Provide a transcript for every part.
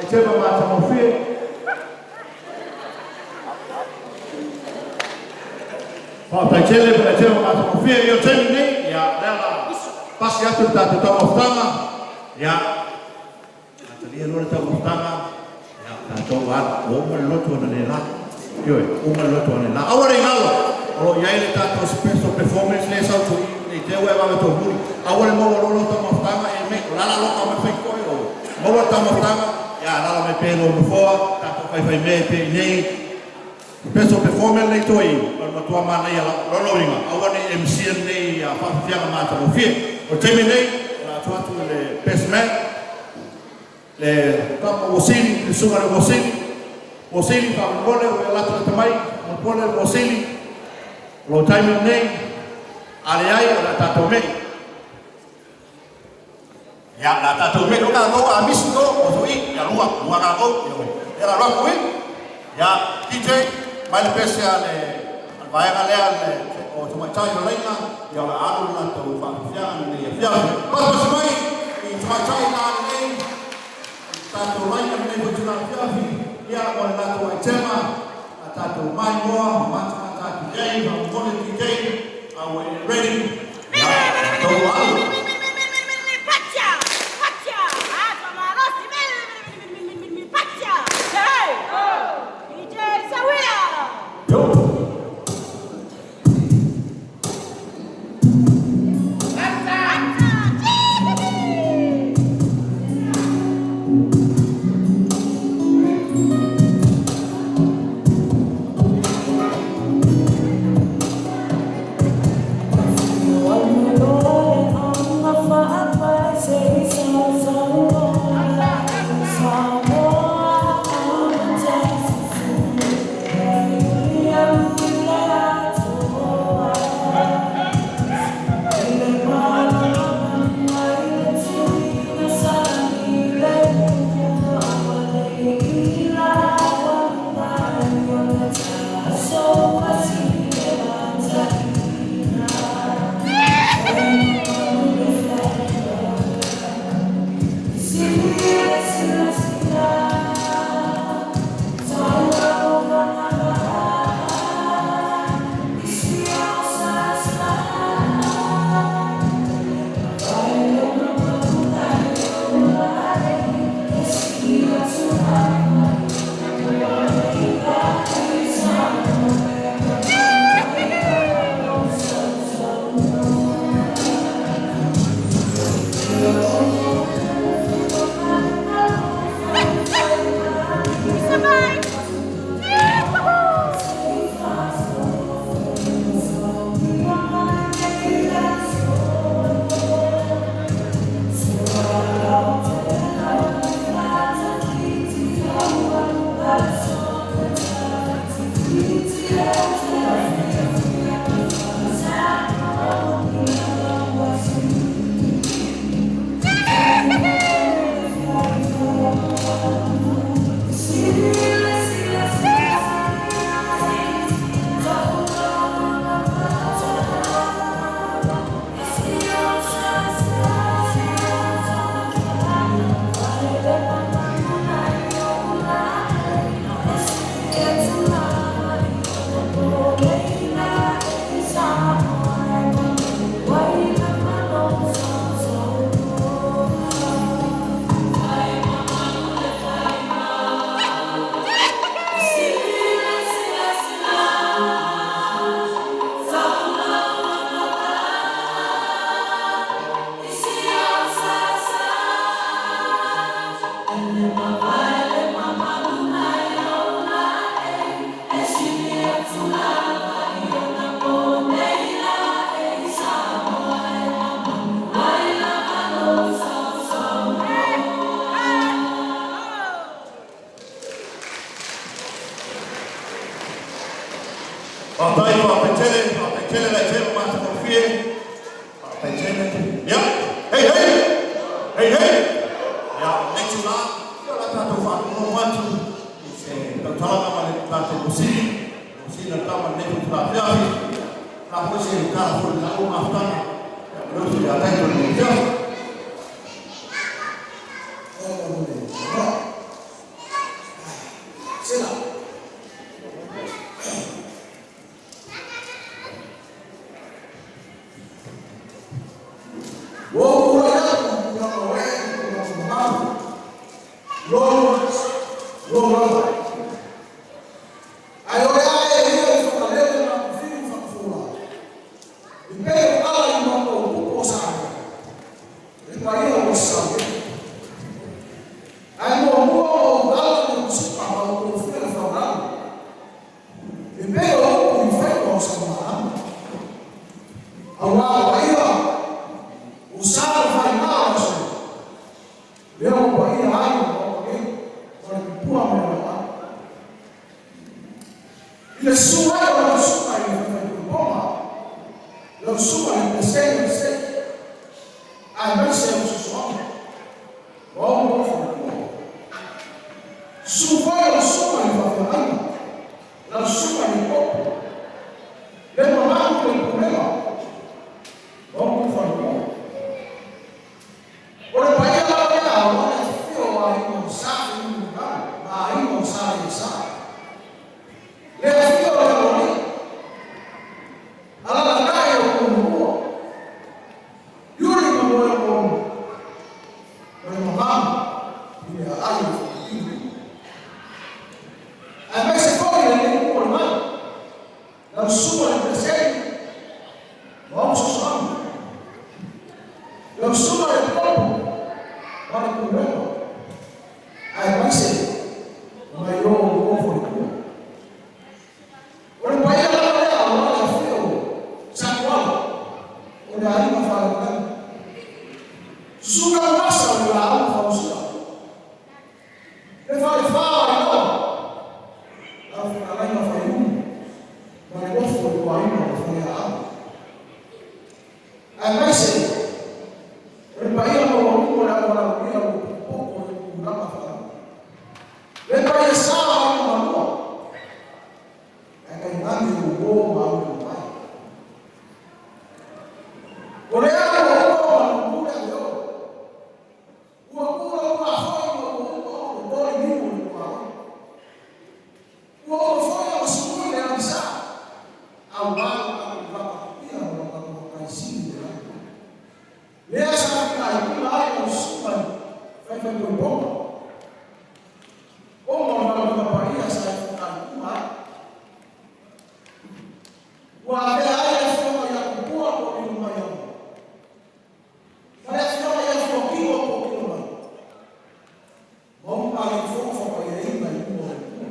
Aitema matagofie. Faafetai tele mo le aitema matagofie i o taimi nei, ia lea la pasi atu le tatou taumafataga, ia atalia loa le taumafataga, ia tatou alu, ua uma le lotu analeila. Ioe, uma le lotu analeila. Aua ne i galo, o lo o i ai le tatou special performance lea e sau tui nei te ua e vave tōmuli. Aua le maua loa lau taumafataga e me, o lala loa mai fai koe o maua le taumafataga, ia alaala mai pea i lou nofoa, tatou faifaimea pea i inei. Special performance nei toi, o le matua manaia lava. Lona uiga, aua ne i e misia lenei faafiafiaga matagofie. O le taimi lenei, o le a tuu atu i le best man, le tama Uosili, le susuga i le Uosili. Uosili, faamolemole, ua e latalata mai, faamolemole Uosili, o lou taimi lenei, a leai, o le a tatou mei. Ia, o le a tatou mei o tatou a misi o, o toi, ia lua, lua tatou, ia oi. Ia la lua kui, ia, DJ, mai le pese a le vaega lea le o tamaitai o laina, ia o le a alu le latou faafiafiaga lenei afiafi. Pasipasi mai i tamaitai la lenei, tatou laina lenei foi tula afiafi, ia mo le latou aitema, a tatou maimoa, matamata atu i ai, faamolemole DJ, are we ready? Ia, tatou alu. Pacha! Pacha! Pacha! Hey! DJ Sawia! Yo. Faafetai, faafetai tele, faafetai tele le aitema matagofie. Faafetai tele. Ia, hei hei! Hei hei! Ia, lenei itula, ia o le a tatou faalogologo atu i se tautalaga ma le tatou Mosili, Mosili a tama lenei foi itula afiafi. La foi se tala foi i lau mafutaga. Ia, o lea ua ia taito lenei afiafi. Lou lava. Ae o le a e ia i Fagalele ma Tufilu Faatufua. I pei o tala i matou tupu o Samoa. Le paia ua sasae. Ae muamua ona ou tala le usipa ma outou fia le faulalo. E pei o upu i faiva o Samoa. Aua o paia, o sa o faiga o aso. Lea ua paia ai o Maota nei, ma le tupua me lau ai. I le susu ai o lau susuga i le Faifaipulupoma, lau susuga i le Peresetene o le Seke, aemaise o sosoaga, o au mo faletua. Susu foi lau susuga i le faafeagaiga, lau susuga i le topo, le mamalu i le pulega, o au mo faletua. O le paia lava lea aua le afifio o aiga o Sa Fenunuivao ma aiga o Sa Alaiasa. Le afio o le Aloalii, alaalatai o Tumua, Iuli ma Moemoenoa, ma le mamalu i le aai o Faatili. Aemaise foi le itu o le mai, lau susuga i le Peresetene, ma ou sosoaga. Lau susuga i le topo, ma le pulega, aemaise o nai o outou faletua. O le paia lava lea aua le afio o Satuala, o le aiga Faaleutani. Susuga Masa o le laau fausia. Le falefa o Ailoa, lau fetalaiga Faiumu, ma le nofo i tuaina o le faleaau. Aemaise o le paia maualuga o le aualaulia ua potopoto i tulaga faalupe. Le paia sa o aiga malua, ae tainane uo ma aulemai. O le au o ua malumu le aveo. Ua kula ua foi ma ua uma ona toli niu o le tuaoi. Ua uma foi ona sui le agisa, aua lo tatou vatapuia ma lo tatou Matai Sili i le lagi. Lea sa fitaituga ai lau susuga i Faifaipulupoma, ona o le galuega paia sa e fitaituga ai. Ua avea ai le afioga ia Tupua Tualilo mai Auma, ma le afioga ia Fuatino Tuatino mai, ma uma alaifono faapaiaina i luma o le Atua.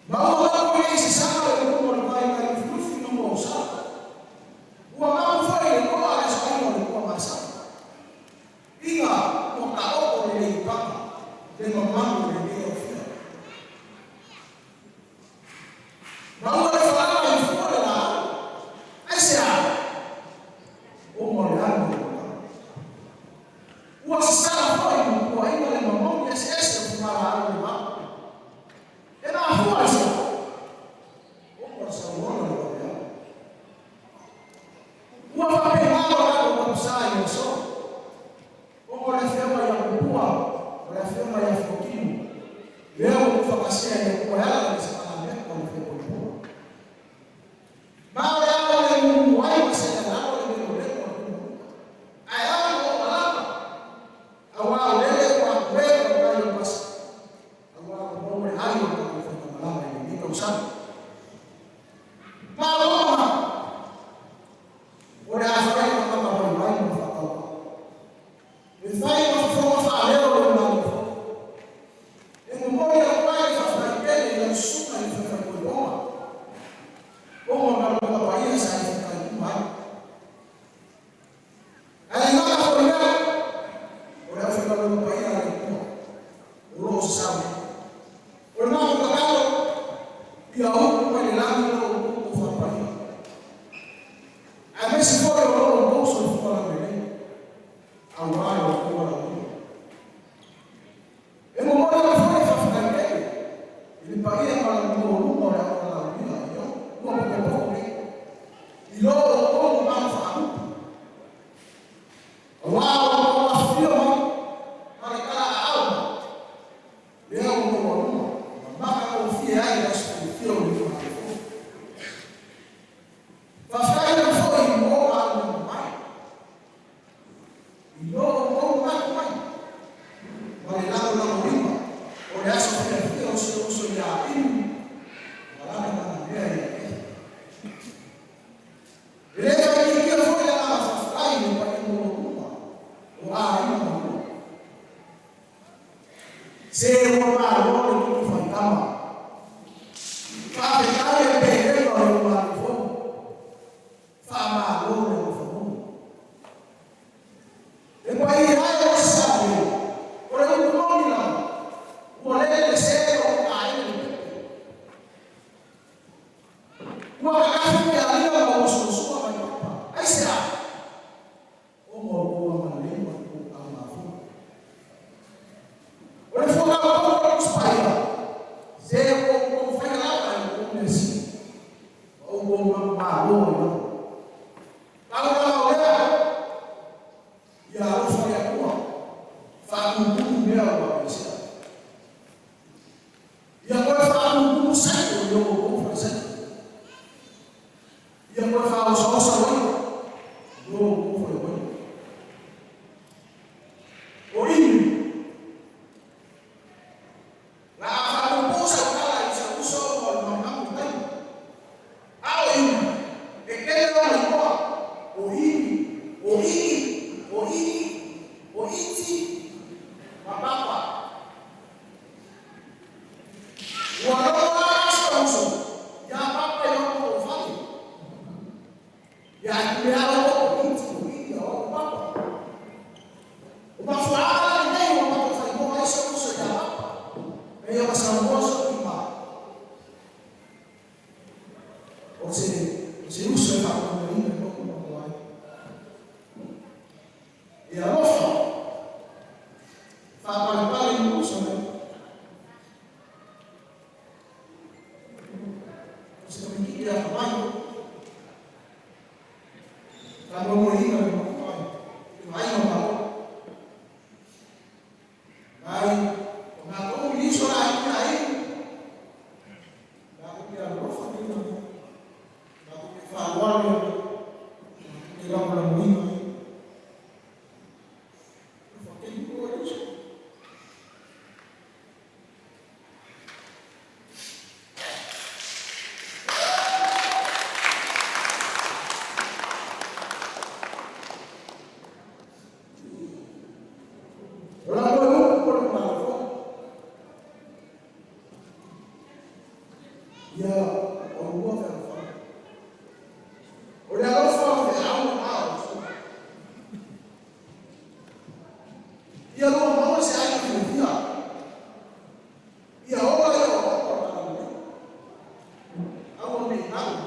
Ma ua mapu i se saga le ulumu o le vai mai lufilufi ma muausala. Ua mapu foi le toa le asoaiga o le toa masala. Iga ua taoto lelei i paga le mamalu o lenei aufia. Ma ua le falala i fua le laau. Aisea? Ona o le alu o le tau. Ua sasala foi ma puaina le mamalu eseese o fugalaau o le vao. E mafua i se a? Ona o le saunoaga a le vaveao. Ua faapena lo tatou tapisa i le aso. Ona o le afioga ia Tupua ma le afioga ia Fuatino, lea ua tuufatasia e le Atua e ala i le sakalameta o le faipulupulu. Ma o le a o le mumu ai ma seʻe lalo le melolelo a le tumatua. Ae a ona oo malama, aua o lele ua atoe le tautai o Pasa, aua ua maua le ai o le tatou faigamalaga i lenei tausaga. Malo ma o le a fai le tagata vaivai ma le faatauvaa. E fai ma fofoga faaleo o le Malo. E momoli atu ai le faafetai tele i lau susuga. Se ua malo le tutu faitama. Faafetai e pelega o le Umalifou. Faamalo le alofamumu. E paia ae o Samoa, o le upu moni lava, ua lele le se o ou aiga i Pepe. Ua kakafi pe alia ma ua suasua mai papa. Aisea? Ona o lou agalelei ma lou aumafua. O le fua tautau o le Tusi Paia, se ua outou faia lava e outou mea sili, ma outou manumalo ai lava. Pau lava o lea, ia alofa le Atua, faatutumu mea ua aveesea. Ia toe faatutumu saito i o outou falesaito. Ia toe faaosaosa uaina i o outou faleuaina. O i, la a faapuupuu sau tala i sau uso ona o le magumagu i taimi. A o i, e tele ona igoa, o i, o i, o i, o iti, ma papa. Ua logo la si ou uso iā Papa i lona ou fale. Ia mea o o iti o i o o Papa. O mafuaaga la lenei ua matou faaigoa ai si ou uso iā Papa. E ia ma Samoa so ima. O se uso e faamanuiaina i lou mamoe ai. E alofa, faapalepale i uso nei. O se tamaitiiti atamai. Faanoanoaina le matua i le vaaiga o matou. Mai o matou i uso laiti ai, matou te alofa nei ma matou te faaaloalo ia matou te lagolagoina ai. Alofa tele oe uso. O la toe upu o le Malo. Ia o lua fealofani. O le alofa o feau na o le Ia lua maua se aiga fiafia. Ia ola ia o o le Aua nei galo.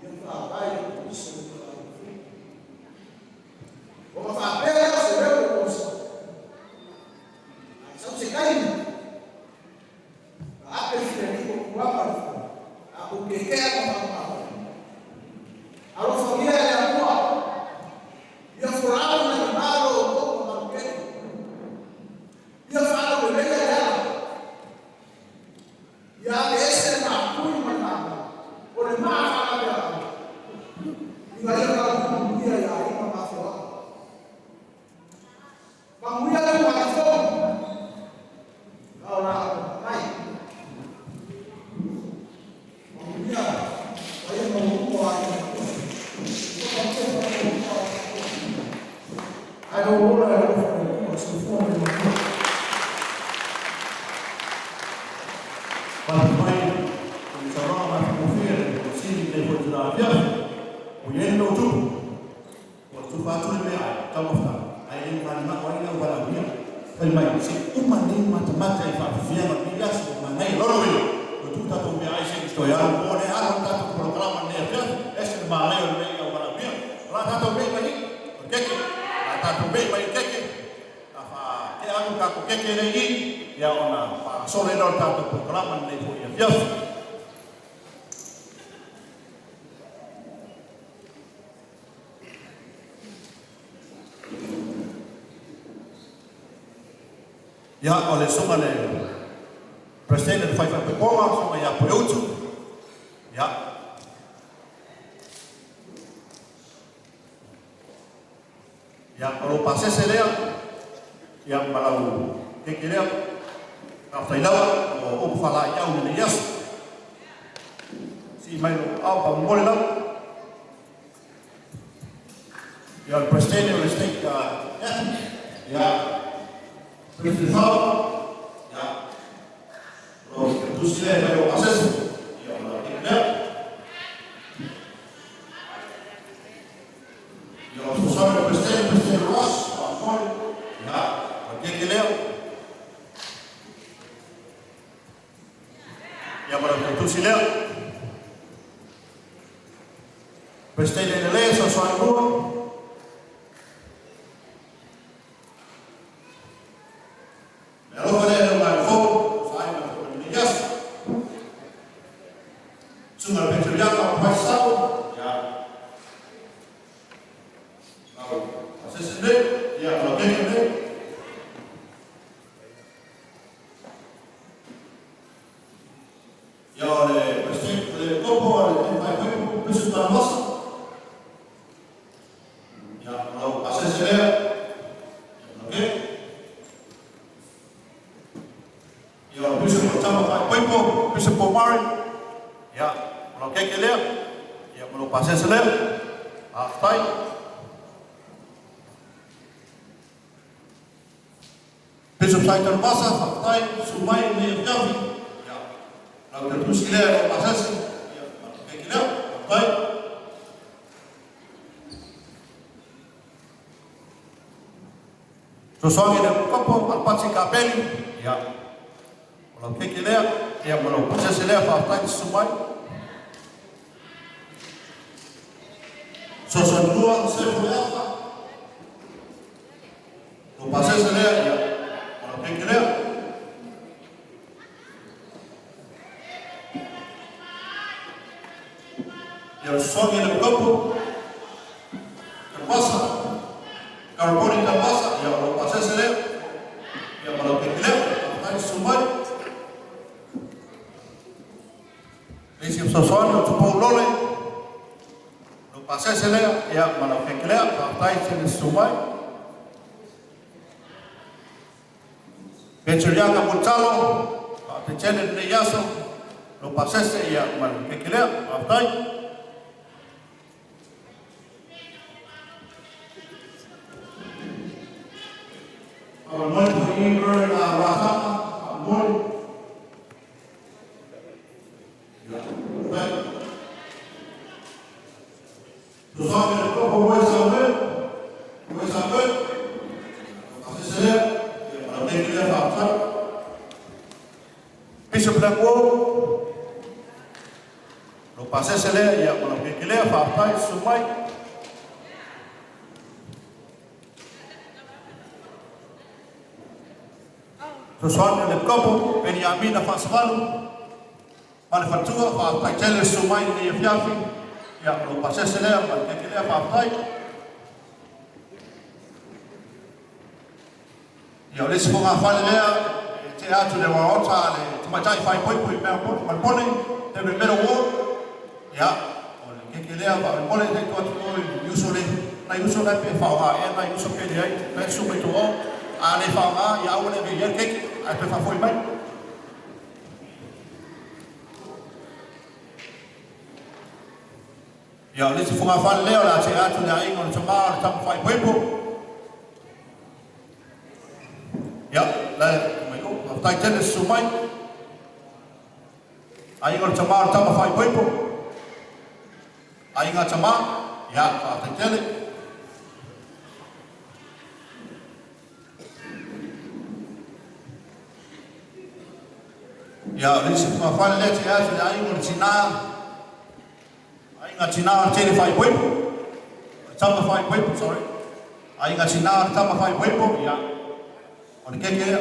Ia faavae i le uso o le aiga. O ma faapea lea o se leo o Mose. Ai sau se taimi. A ape fia ni ko kuama le fua. A ko kekea ma whakamau. Alofagia e le Atua. Ia folau na i malo o tou mamalukeni. Ia faalauleleia le ala. Ia aveese le maapui ma le maamau. O le maa faalaveave. Ina ia tatou manuia i aiga ma afioaga. Manuia le umalifou. A o la mai. Manuia. Ai manuia ai. Ai o ola e o soifua ma le manuia. Faafetai i le saunoaga matagofie a le Sili i lenei foi itula afiafi. Ua i ai le tupu, ua tufa atu le meaai, taumafataga, ae le mananao ai le au valaaulia. Fai mai, se i uma nei matamata i faafiafiaga o lenei aso, ua manaia. Lona uiga, ua tuu tatou meaai se i toe alu po o le alo o le tatou polokalama i lenei afiafi. Ese le manaia o lenei au valaaulia. O le a tatou mei mai i, o le keke, o le a tatou mei mai i le keke, a faatea atu le tatou keke lea i i, ia ona faagasolo ai lea o le tatou polokalama i lenei foi afiafi. Ia, o le susuga i le President o le Fai Faaopoopoga, susuga ia Pueutu. Ia. Ia, o lou pasese lea, ia ma lau keke lea. Faafetai lava o upu faalaeiau i lenei aso. Sii mai lou aao faamolemole lava. Ia, o le President o le State Catholic, ia, President Fao. tusi lea e fai o pasese. Ia, o lau keke lea. Ia, o fesoasoani o le Peresetene, Peresetene Ross, faamolemole. Ia, o le keke lea. Ia, ma lau tusi lea. Peresetene Enele, fesoasoani lua. Le alofa lea i le uluai fou, sa ai ma le fou lenei aso. Susuga i le Peteriaka o Price Sabo, ia, lau pasese nei, ia, ma lau keke nei. Ia, o le President, o le Kopo, o le Taitai Koipo, Bishop Tanuvasa. Ia, o lau pasese lea, ia, ma lau keke. Ia, o le Bishop o Tama Faaipoipo, Bishop Paul Murray. Ia, o lau keke lea, ia, ma lou pasese lea. Faafetai. Bishop Sai Tanuvasa, faafetai, susu mai i lenei afiafi. Ia, lau tautusi lea i lou pasese, ia, ma lau keke lea. Faafetai. Fesoasoani i le Kopo, Alapati Kapeli, ia, o lau keke lea, ia, ma lou pasese lea, faafetai le susu mai. Fesoasoani lua, Sefo Leafa, lou pasese lea, ia, ma lau keke lea. Ia, o le fesoasoani i le Kopo, Tanuvasa, Karaponi Tanuvasa, ia, o lou pasese lea, ia, ma lau keke lea, faafetai le susu mai. Le isi fesoasoani o Tupou Lole, lou pasese lea, ia, ma lau keke lea, faafetai tele le susu mai. Peteriaka Mulitalo, faafetai tele i lenei aso, lou pasese, ia, ma le keke lea, faafetai. Faamolemole po i Bird Ratana, faamolemole. Ia, faafetai. Fesoasoani i le Kopo Roy Samuel, Roy Samuel, lou pasese lea, ia, ma lau keke lea, faafetai. Bishop Languo, lou pasese lea, ia, ma lau keke lea, faafetai, susu mai. Fesoasoani a le Kopo, Peniamina Faasavalu, ma le faletua, faafetai tele le susu mai i lenei afiafi, ia, ma lou pasese lea, ma le keke lea, faafetai. Ia, o le isi fogafale lea e tea atu i le uaota a le tamaitai faaipoipo i Malepone, David Meadow Ward. Ia, o le keke lea faamolemole se i tuu atu i o i uso le, nai uso la e pe faaaoga ea nai uso pe leai, la e susu mai tua o. A le faaaoga, ia aua le ave i ai le keke, ae toe faafoi mai. Ia, o le isi fogafale lea o le a tea atu i le aiga o le tama o le tama faaipoipo. Ia, la e mai o, faafetai tele susu mai. Aiga o le tama o le tama faaipoipo. Aiga tama, ia, faafetai tele. Ia, o le isi fogafale lea tea atu i le aiga o le tina. Aiga tina o le tele faaipoipo, o le tama faaipoipo, sorry. Aiga tina o le tama faaipoipo, ia, o le keke lea.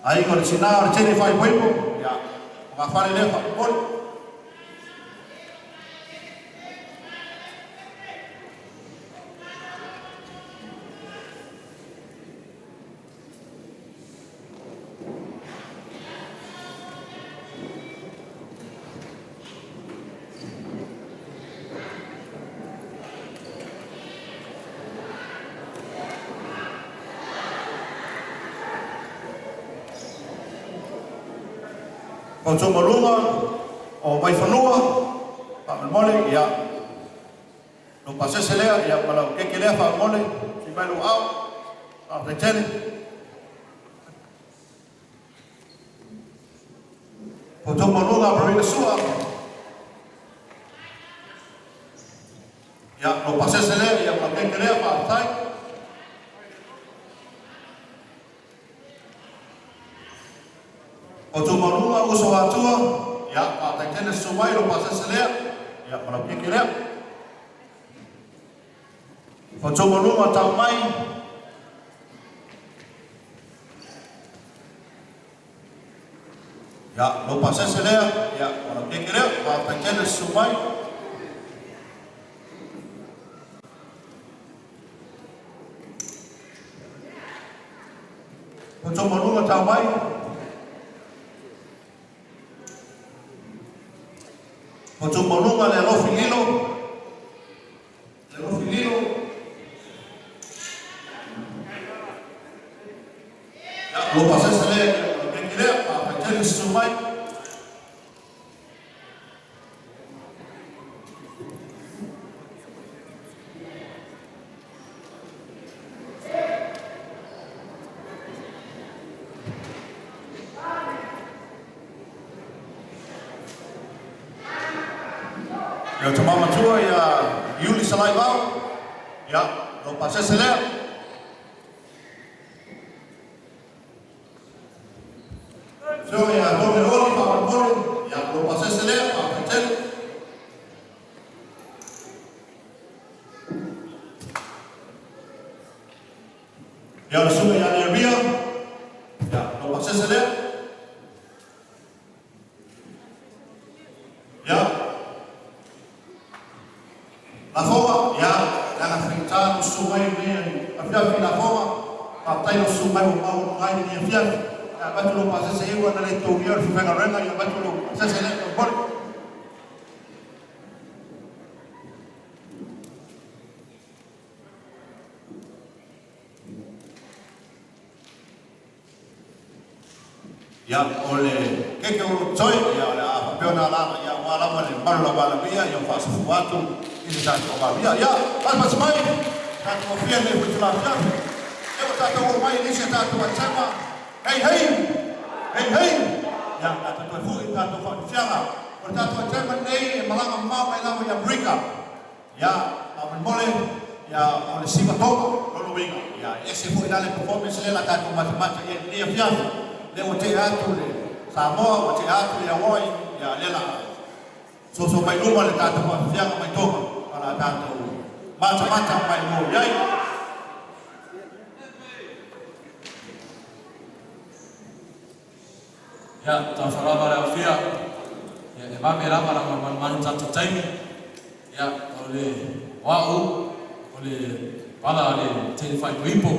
Aiga o le tina o le tele faaipoipo, ia, o ngā whare lea whakapori. Outou ma luga o Vaifanua, faamolemole, ia, lou pasese lea, ia, ma lau keke lea, faamolemole, sui mai lou ao, faafetai tele. Fotumaluga Marina Sua. Ia, lo pasese lea, ia ma keke lea, faafetai. Fotumaluga Uso Atua. Ia, faafetai tele susu mai lo pasese lea, ia ma lau keke lea. Fotumaluga tau mai. Ia, lou pasese lea, ia, ma lau keiki lea, faafetai tele susu mai. Potomaluga tau mai. Potomaluga le alofi lilo. Le alofi lilo. Ia, lou pasese lea, ia, ma lau keiki lea, faafetai tele susu mai. Ia, tama matua ia Iuli Salaivao, ia, lou pasese lea. Afioga ia Tone Oli faamolemole, ia, lou pasese lea, faafetai tele. Ia, le susuga ia Neemia, ia, lou pasese lea. Ia, Lafoga, ia, leaga faigata lou susu mai i lenei afiafi Lafoga, faafetai lou susu mai ua maua ai lenei afiafi. Ia avatu lou pasese i ua na le togia o le fefaigaluega, ia avatu lou pasese lea faamolemole. Ia, o le keke o lou toe, ia, o le a faapea ona alaala, ia, aua lava le mamalu o le Palemia, ia, faasafua atu i le tatou Palemia. Ia, pasipasi mai, tatou afia nei foi tula afiafi. Ia, ua tatou oo mai i le isi a tatou aitama. Hei, hei! Hei, hei! Ia, tatou toe foi i le tatou faafiafiaga. O le tatou aitama lenei e malaga mamao mai lava i Amerika. Ia, faamolemole, ia, o le siva tonga, lona uiga, ia, e ese foi la le performance lea la tatou matamata i ai i lenei afiafi, lea ua tea atu le Samoa, ua tea atu le Hawaii, ia, lea la soso mai luma le tatou faafiafiaga mai Tonga, ma la tatou matamata mai mo i ai. Ia, talofa lava le aofia, ia, e vave lava lava manumanu tatou taimi, ia, o le, o a'u, o le pala a le teine faaipoipo,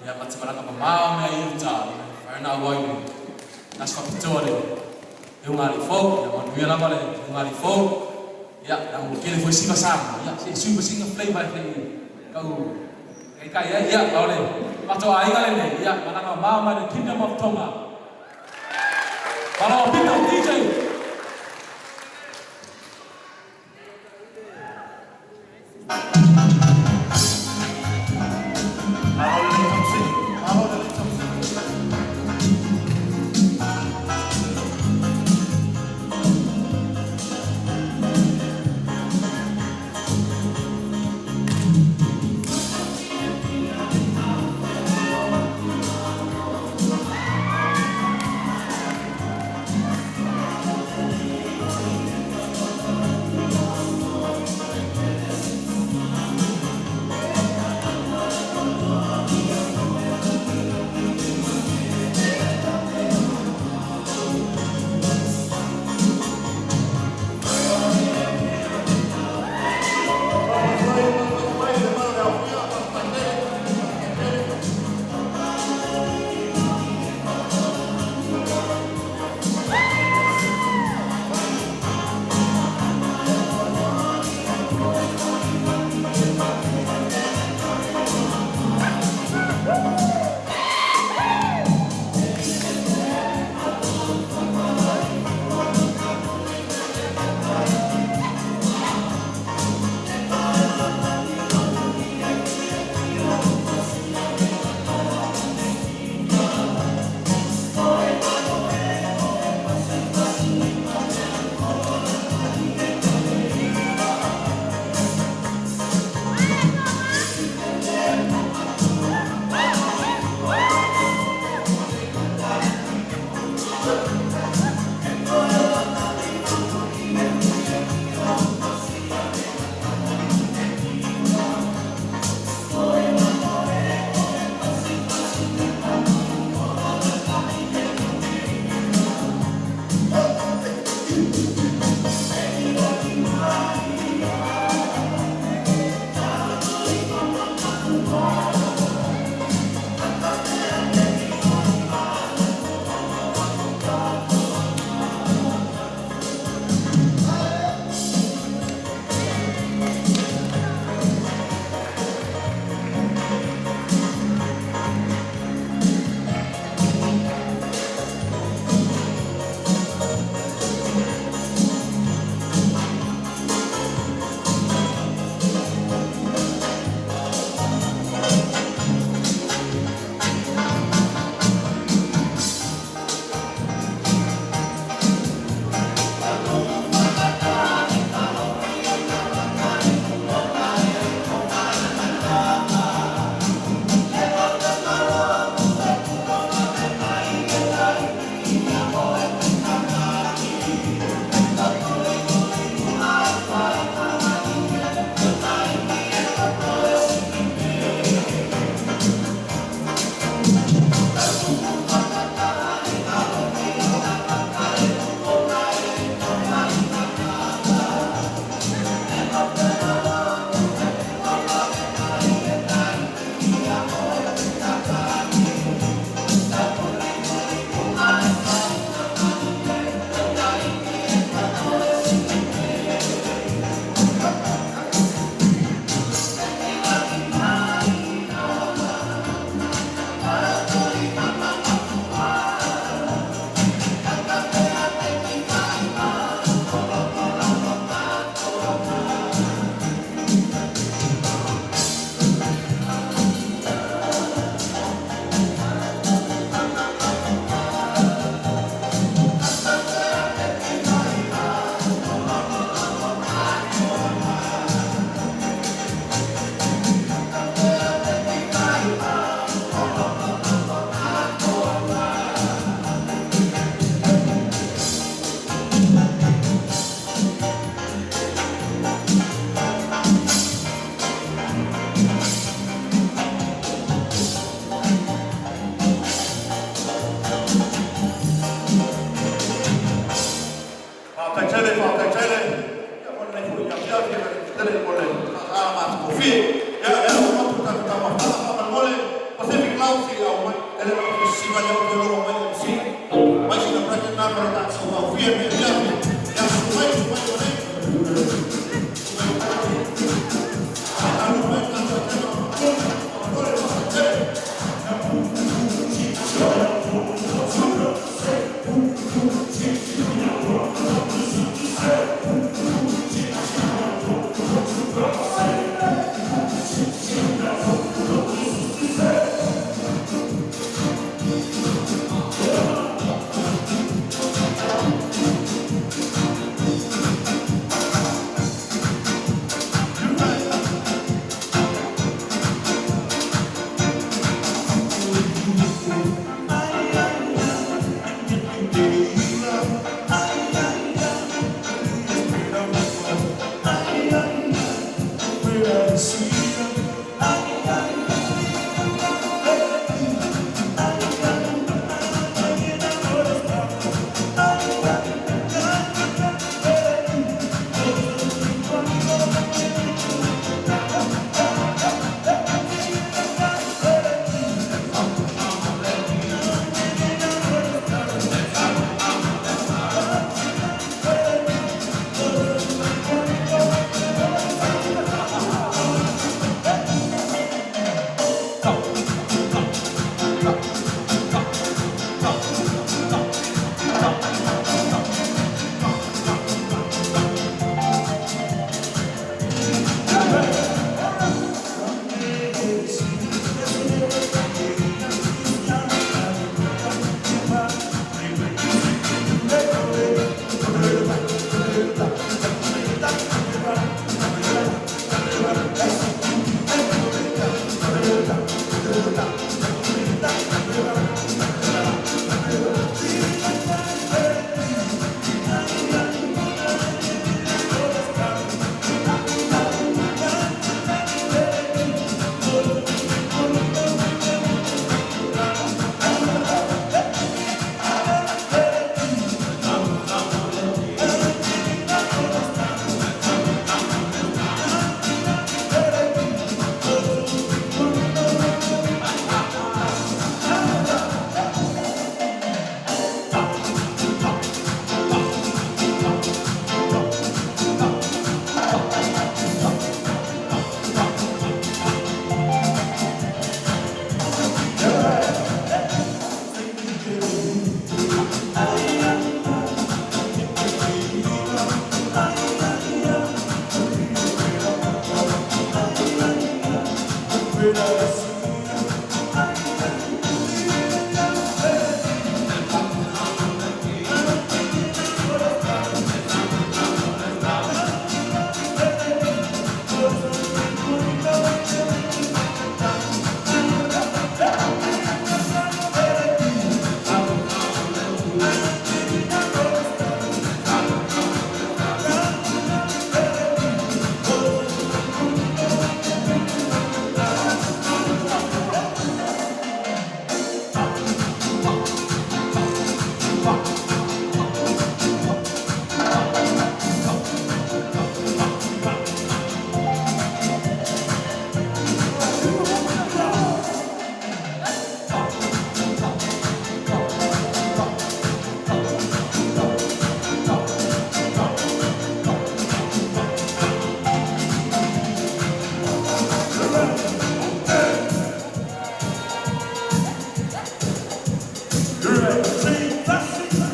ia, ma te malaga mamao mea i uta, ia, e mafai ona auai le aso faapitoa le Ulugalii Fou, ia, manuia lava le Ulugalii Fou, ia, leaga ua tele foi siva Samoa, ia, se i sui ma sina flavor e fai kau Peitai ai, ia, o le matou aiga lenei, ia, malaga mamao mai le Kingdom of Tonga. Malo pito, DJ! Malo lelei Tamasini, malo lelei Tamasini. 3, 4,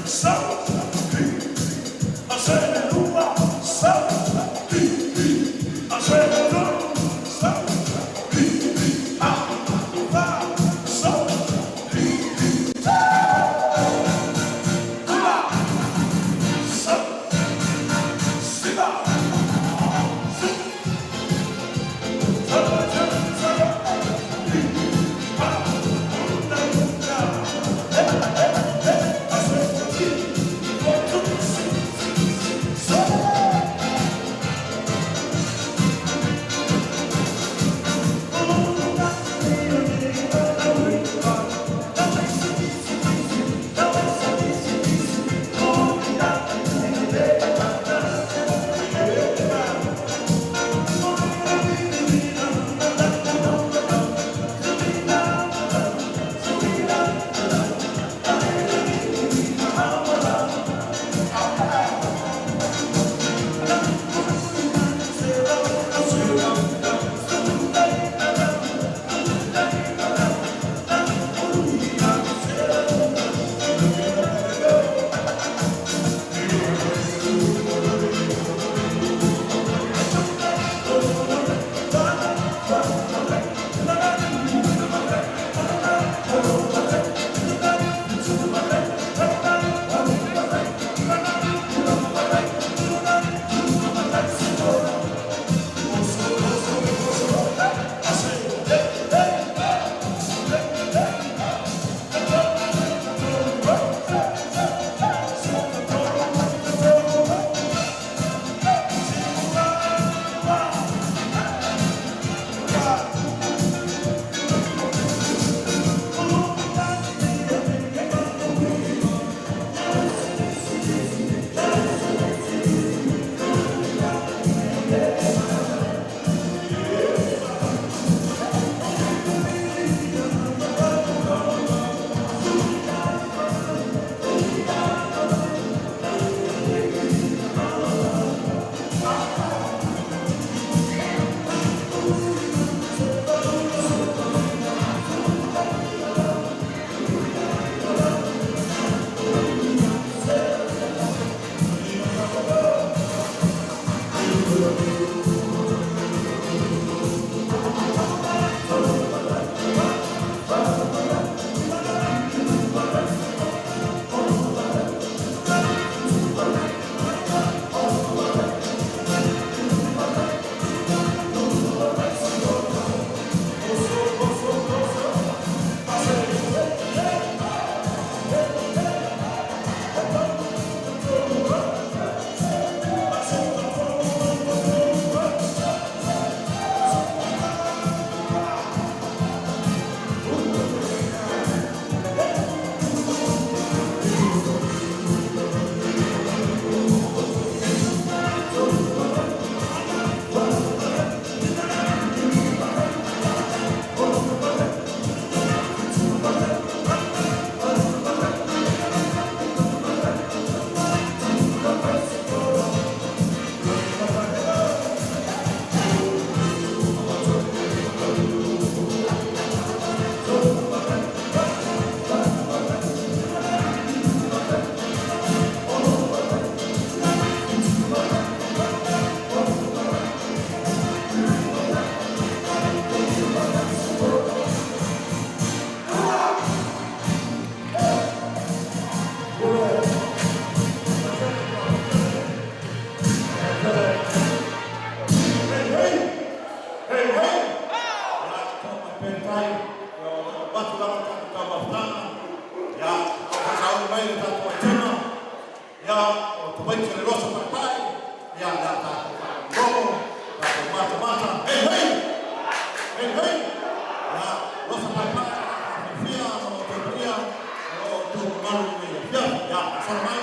Afia ma lo outou paia o lo o outou mamalu i lenei afiafi. Ia, sala mai,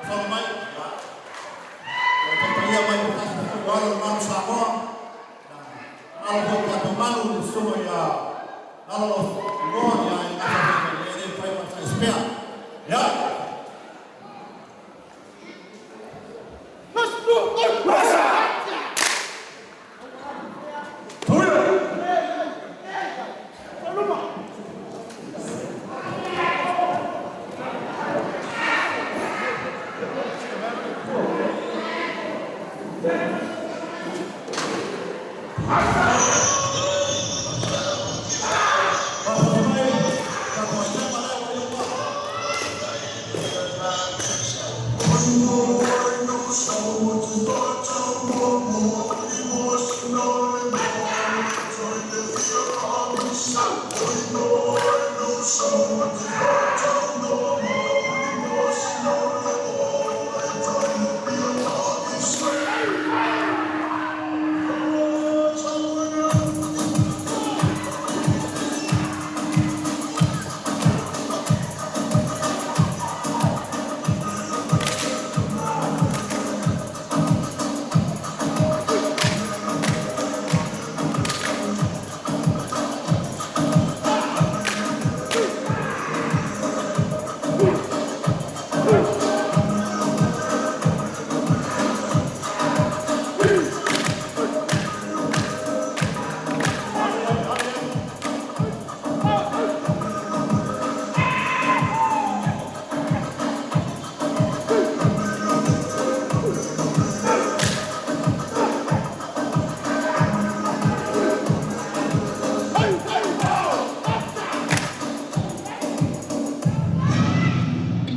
sala mai, ia. Lo outou paia mai tasi foi o alo o le Malo Samoa. Ia, alo foi o tatou malu le susuga ia Lalo Igoa, ia e gata foi e le mafai ona saisipea. Ia. Faafofoga mai, tatou aitema lea ua i uma.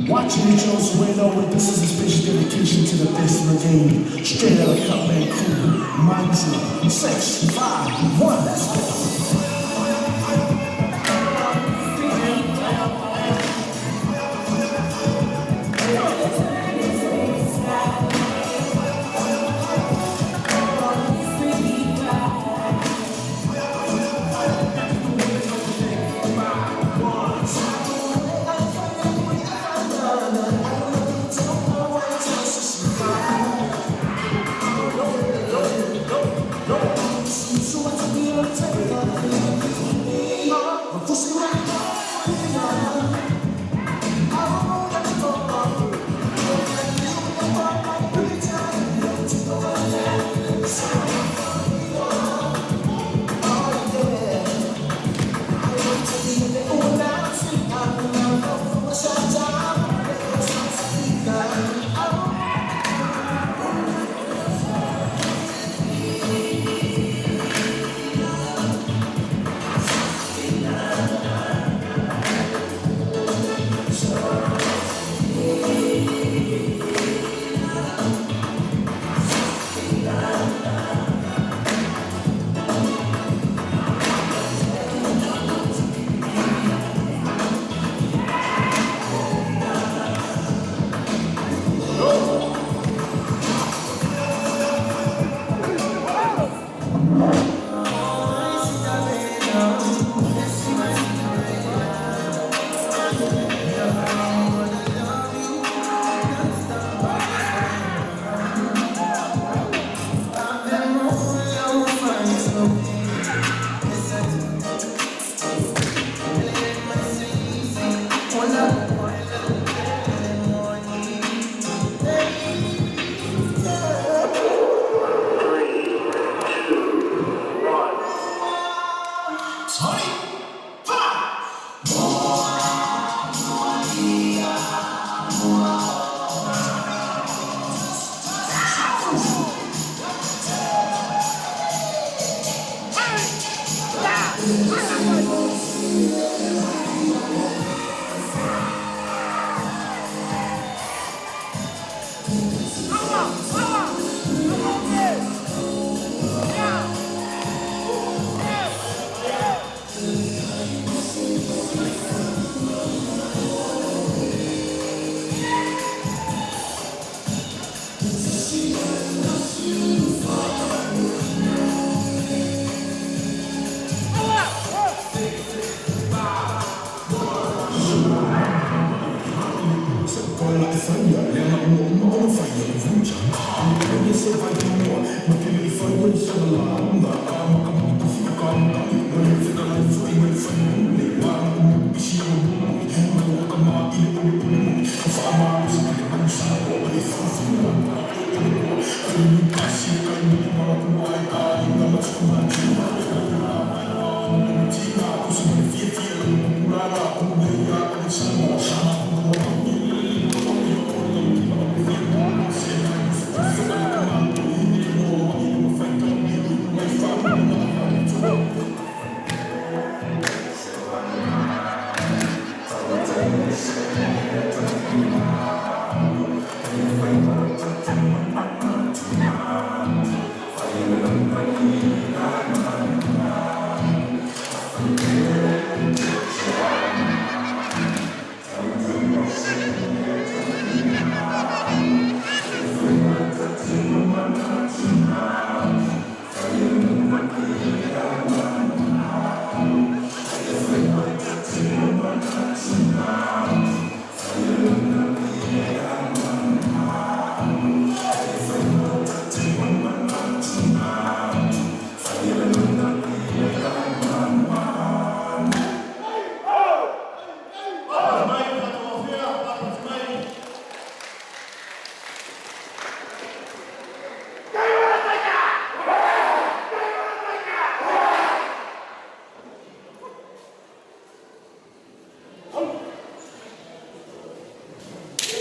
Watching the Jones window, with this is a special dedication to the best in the game. Straight out of Cutman Crew, Manju, 6, 5, 1, let's go.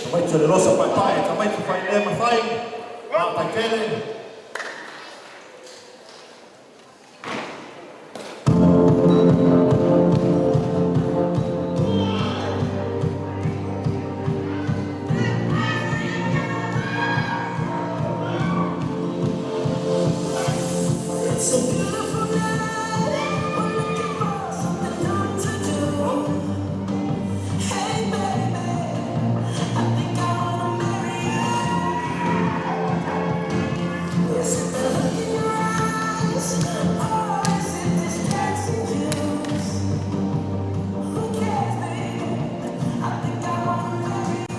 Tamaiti o le losa paepae, tamaiti failea mafai, faataitele. It's a beautiful night. We're looking for something not to do. Hey baby, I think I wanna marry you. Is it the look in your eyes, or is it this dancing juice? Who cares, baby? I think I wanna marry you.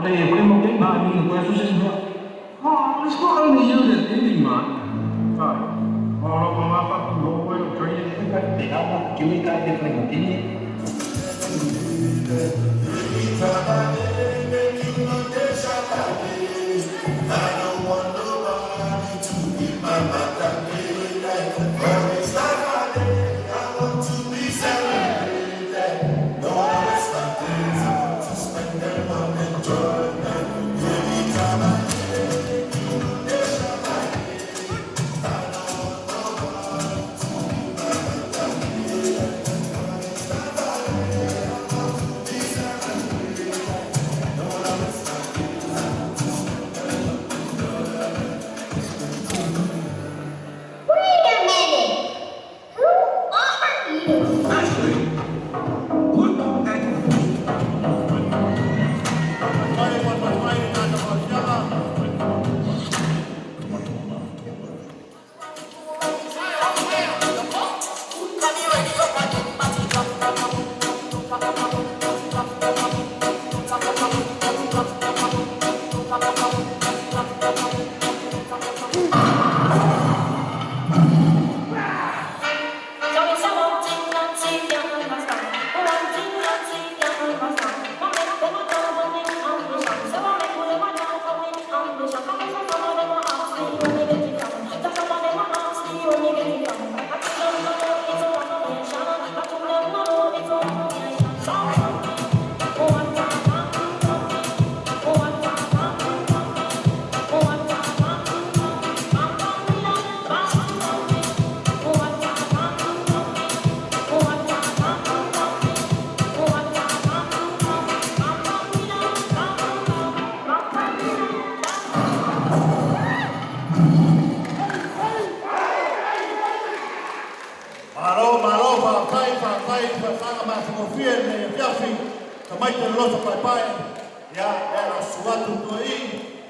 Le mo game na ni ko su se mo. Oh, it's not only you that's busy, man. Oh, no, ma pa no ko training ni ka te na mo kiwi ka te fle Wait a minute. Who are you? Ashley, look at me. Faafetai ma le faifai i le tatou faautautaga. Malo, malo, faafetai, faafetai i faasaga matagofie i lenei afiafi, tamaiti o le loto paepae. Ia, e ala susu atu tua'i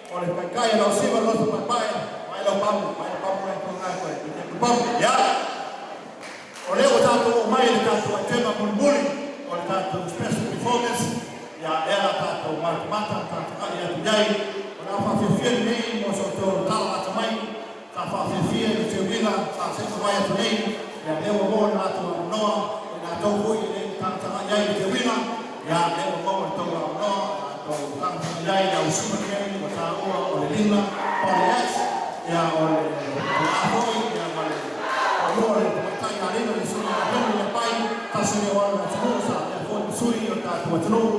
o le taitai o lau siva le loto paepae, mai lau pamu, mai le pamu e tuaga e koe, i pamu. Ia, o lea ua tatou oo mai i le tatou aitema mulimuli o le tatou special performance, ia, lea la tatou matamata tagatagai atu i ai. O le a faafiafia lenei mo so outou tala lata mai, sa faafiafia i le teuila sa se'i mai atu nei, ia, lea ua maua le latou avanoa, o i latou foi e le i tagatagai ai i le teuila, ia, lea ua maua le tou avanoa, latou tagatagai ai le ausiva lenei ua taua o le Lima Party X, ia, o le a foi, ia, ma le toalua o le tamaitai alina le susuga ia Henry Lepai, tasi lea o alo o le atunuu sa avea foi ma sui o le tatou atunuu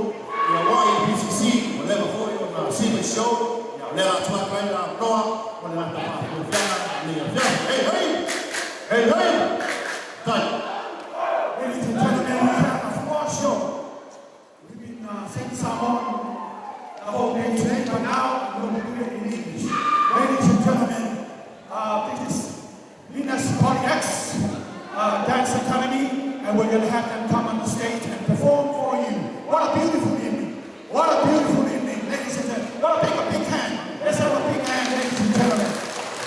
ia YPCC, ua leva foi ona siva i show, ia, o lea la atu atu ai le avanoa o le latou faafiafiaga i lenei afiafi. Hei hei! Hei hei! Tai! Ladies and gentlemen, we have a floor show. We've been singing Samoan the whole day today, but now I'm going to do it in English. Ladies and gentlemen, this is Venus Party X Dance Academy, and we're going to have them come on the stage and perform for you. What a beautiful evening. What a beautiful evening, ladies and gentlemen. What a big hand. Let's have a big hand, ladies and gentlemen.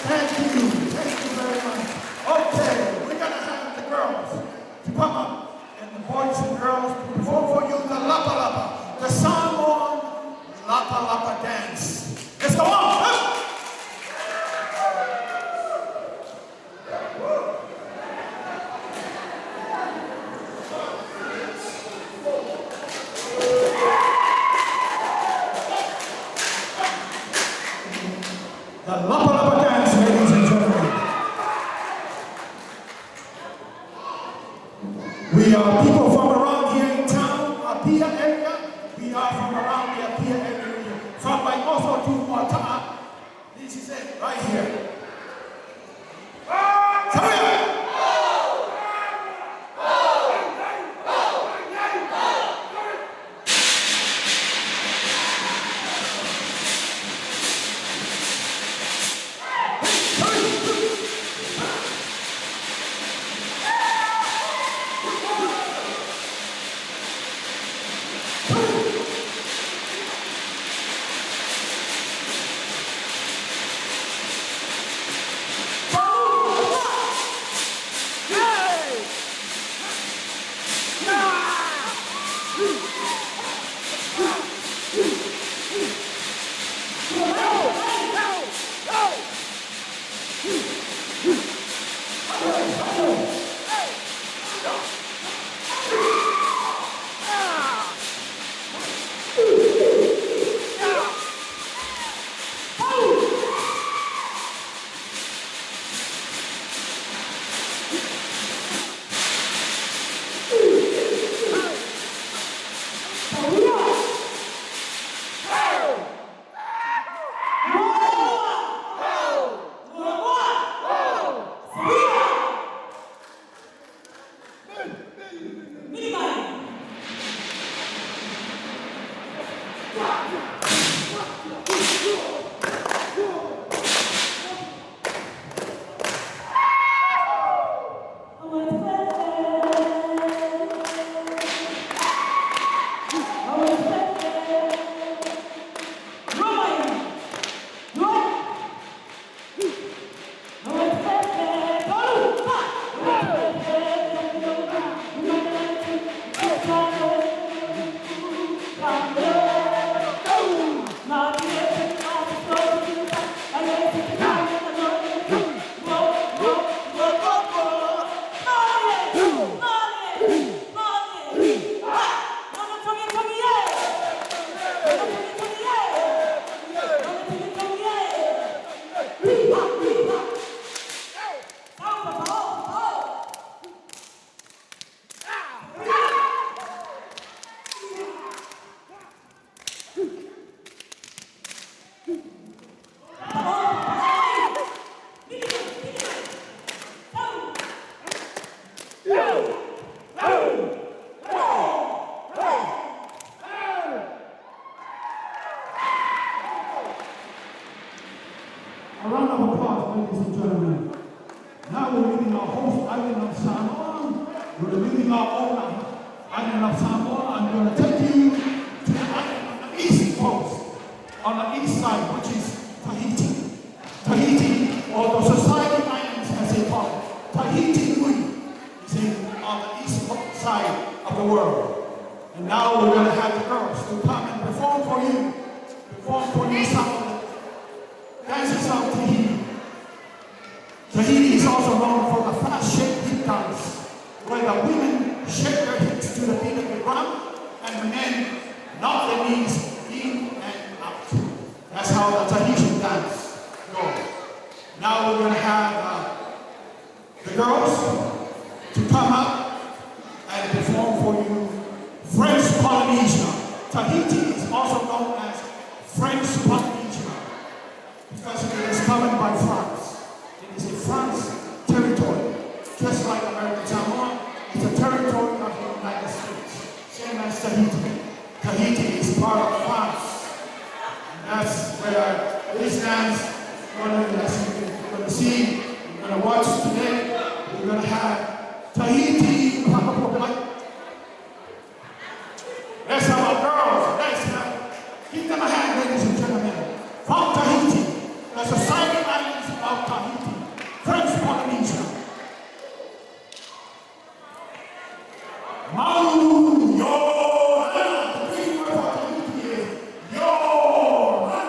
Thank you. Thank you very much. Okay, we're going to have the girls to come up and the boys and girls to perform for you the Lapa Lapa, the Samoan Lapa Lapa dance. Let's go on. Up. The Lapa Lapa dance, ladies and gentlemen. We are people from around here in town, Apia area. We are from around the Apia area. From Vaimoso to Moata'a. This is it, right here. Come here! round of applause, ladies and gentlemen. Now we're leaving our host island of Samoa. We're leaving our own island of Samoa. I'm going to take you to the island on the east coast, on the east side, which is Tahiti. Tahiti, or the Society Islands as they call it. Tahiti Nui is on the east side of the world. And now we're going to have the girls to come and perform for you, perform for you some of the dances of Tahiti. Tahiti is also known for the fast shake hip dance, where the women shake their hips to the beat of the drum and the men knock their knees in and out. That's how the Tahitian dance goes. Now we're going to have the girls to come up and perform for you French Polynesia. Tahiti is also known as French Polynesia because it is governed by France. It is a France territory, just like American Samoa. It's a territory of the United States, same as Tahiti. Tahiti is part of France. And that's where this dance, you're gonna see, you're gonna watch today. We're gonna have Tahiti. Let's have our girls. Let's have, give them a hand, ladies and gentlemen. From Tahiti, the Society Islands of Tahiti, French Polynesia. Mau Yorana. The greeting word for Tahiti is Yorana.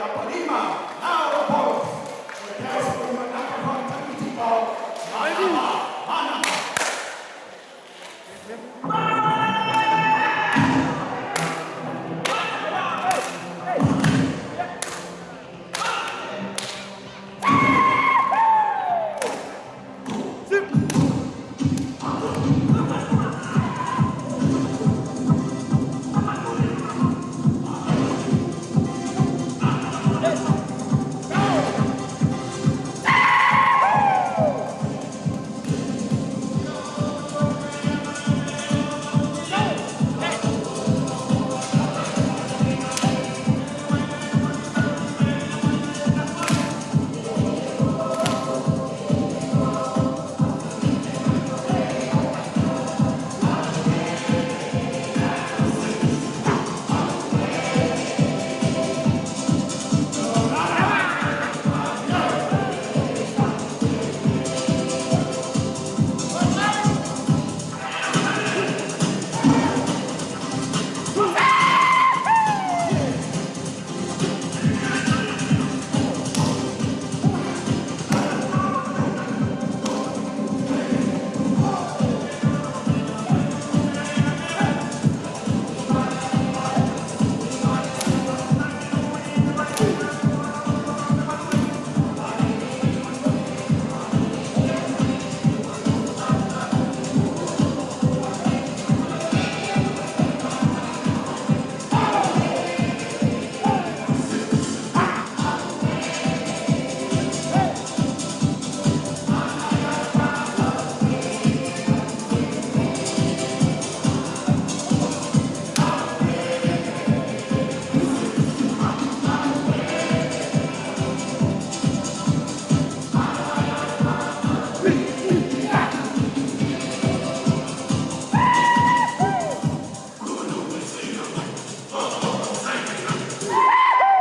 Apolima. Now the boys will dance for you another from Tahiti called Manava. Manava.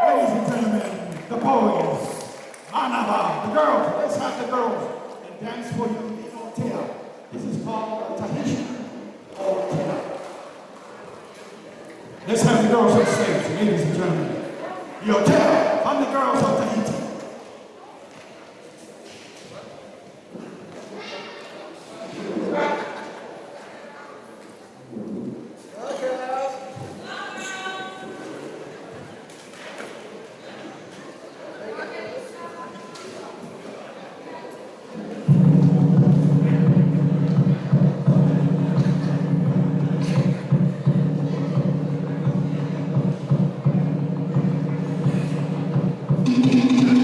Ladies and gentlemen, the boys, Manava, the girls, let's have the girls and dance for you the Otea. This is called the Tahitian Otea. Let's have the girls on stage, ladies and gentlemen. The Otea from the girls of Tahiti. Thank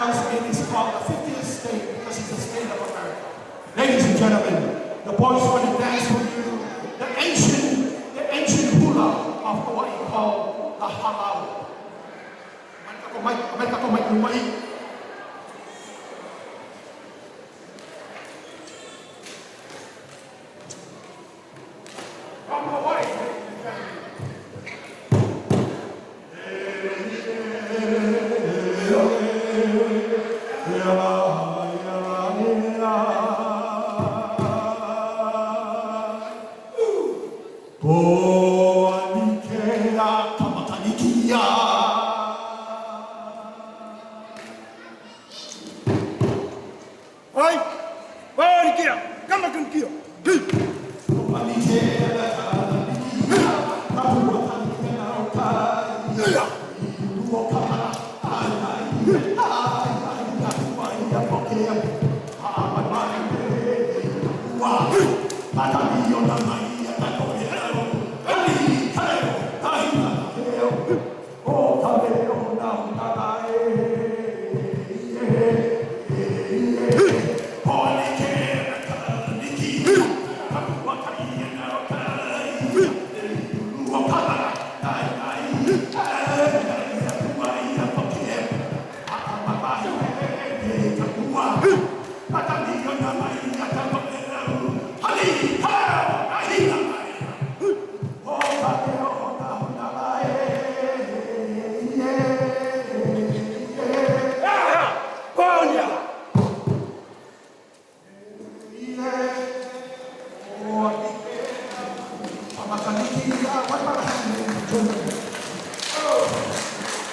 Because it is called the 50th state because it's a state of America. Ladies and gentlemen, the boys want to dance for you the ancient, the ancient hula of Hawaii called the halau. From Hawaii, ladies and gentlemen. Ai, Panikia, Kamakankia, Pania.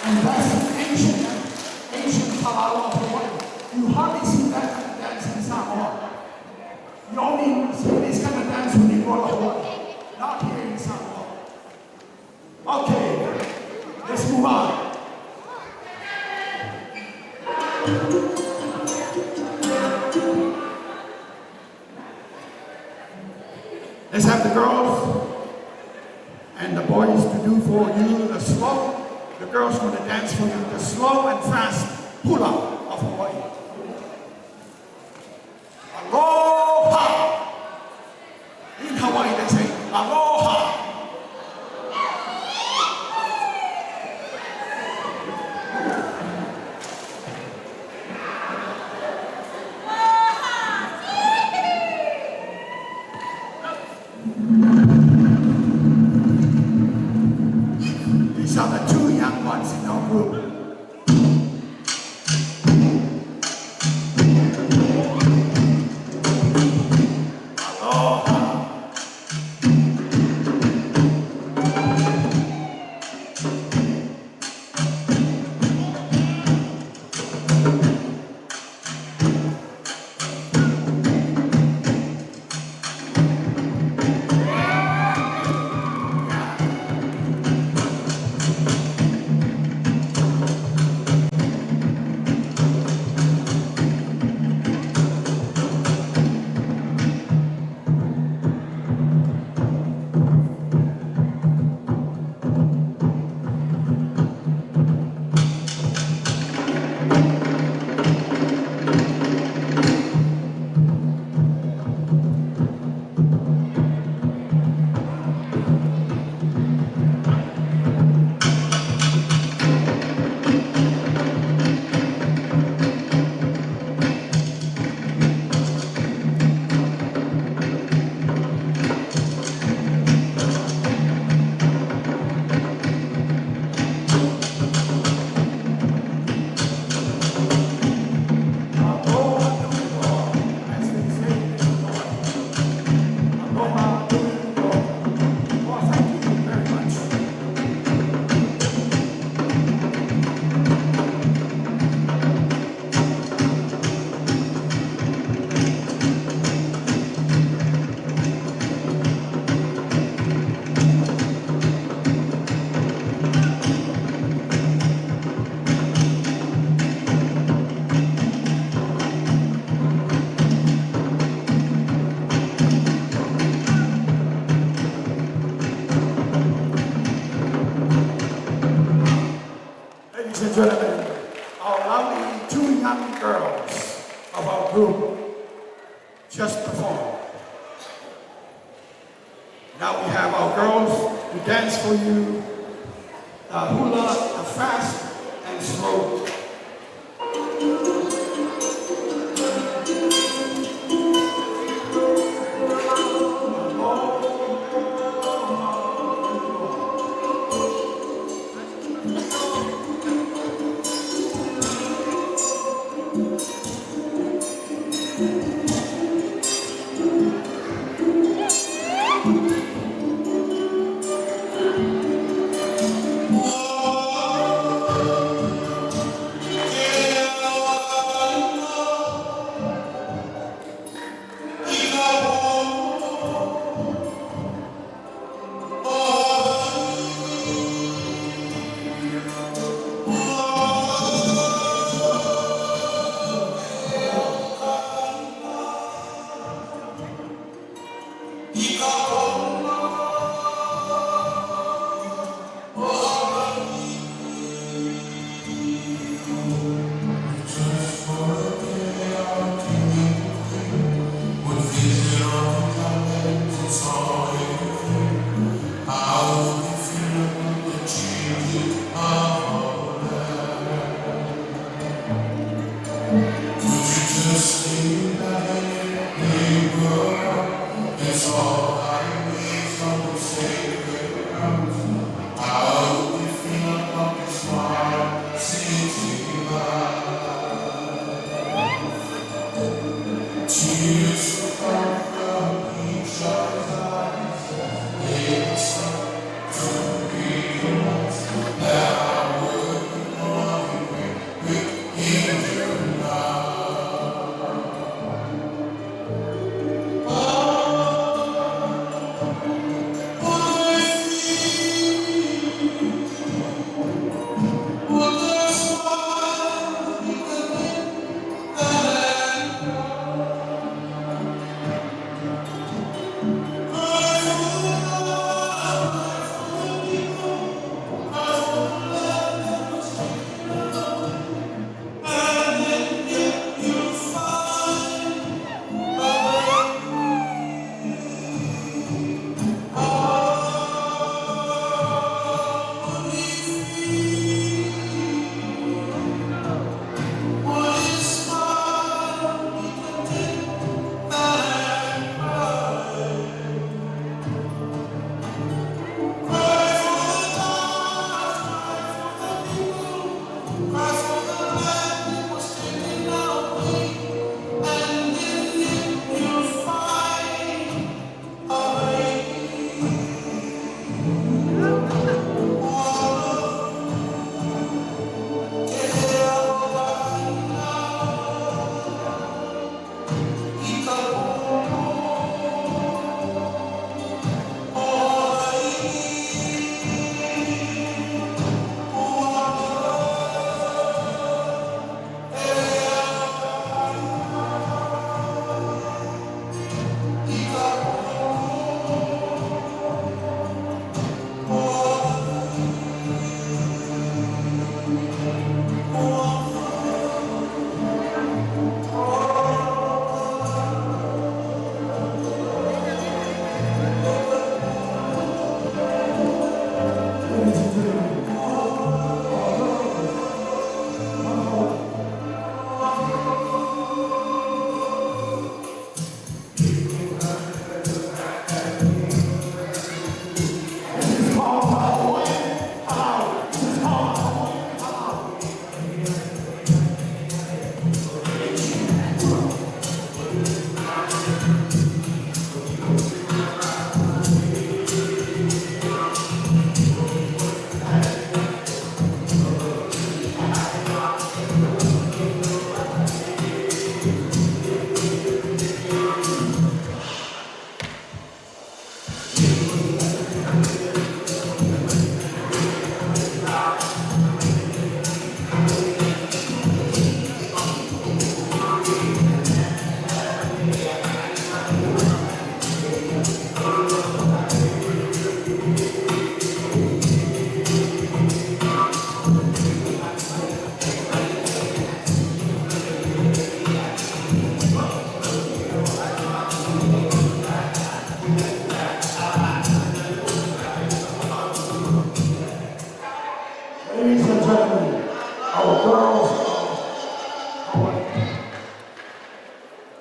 And that's the ancient, ancient halau of Hawaii. You hardly see that kind of dance in Samoa. You only see this kind of dance when you go to Hawaii, not here in Samoa. Okay, let's move on. Let's have the girls and the boys to do for you the slow. The girls going to dance for you the slow and fast hula of Hawaii. Aloha! In Hawaii they say aloha. These are the two young ones in our group. two young girls of our group just performed. Now we have our girls to dance for you the hula, the fast and slow.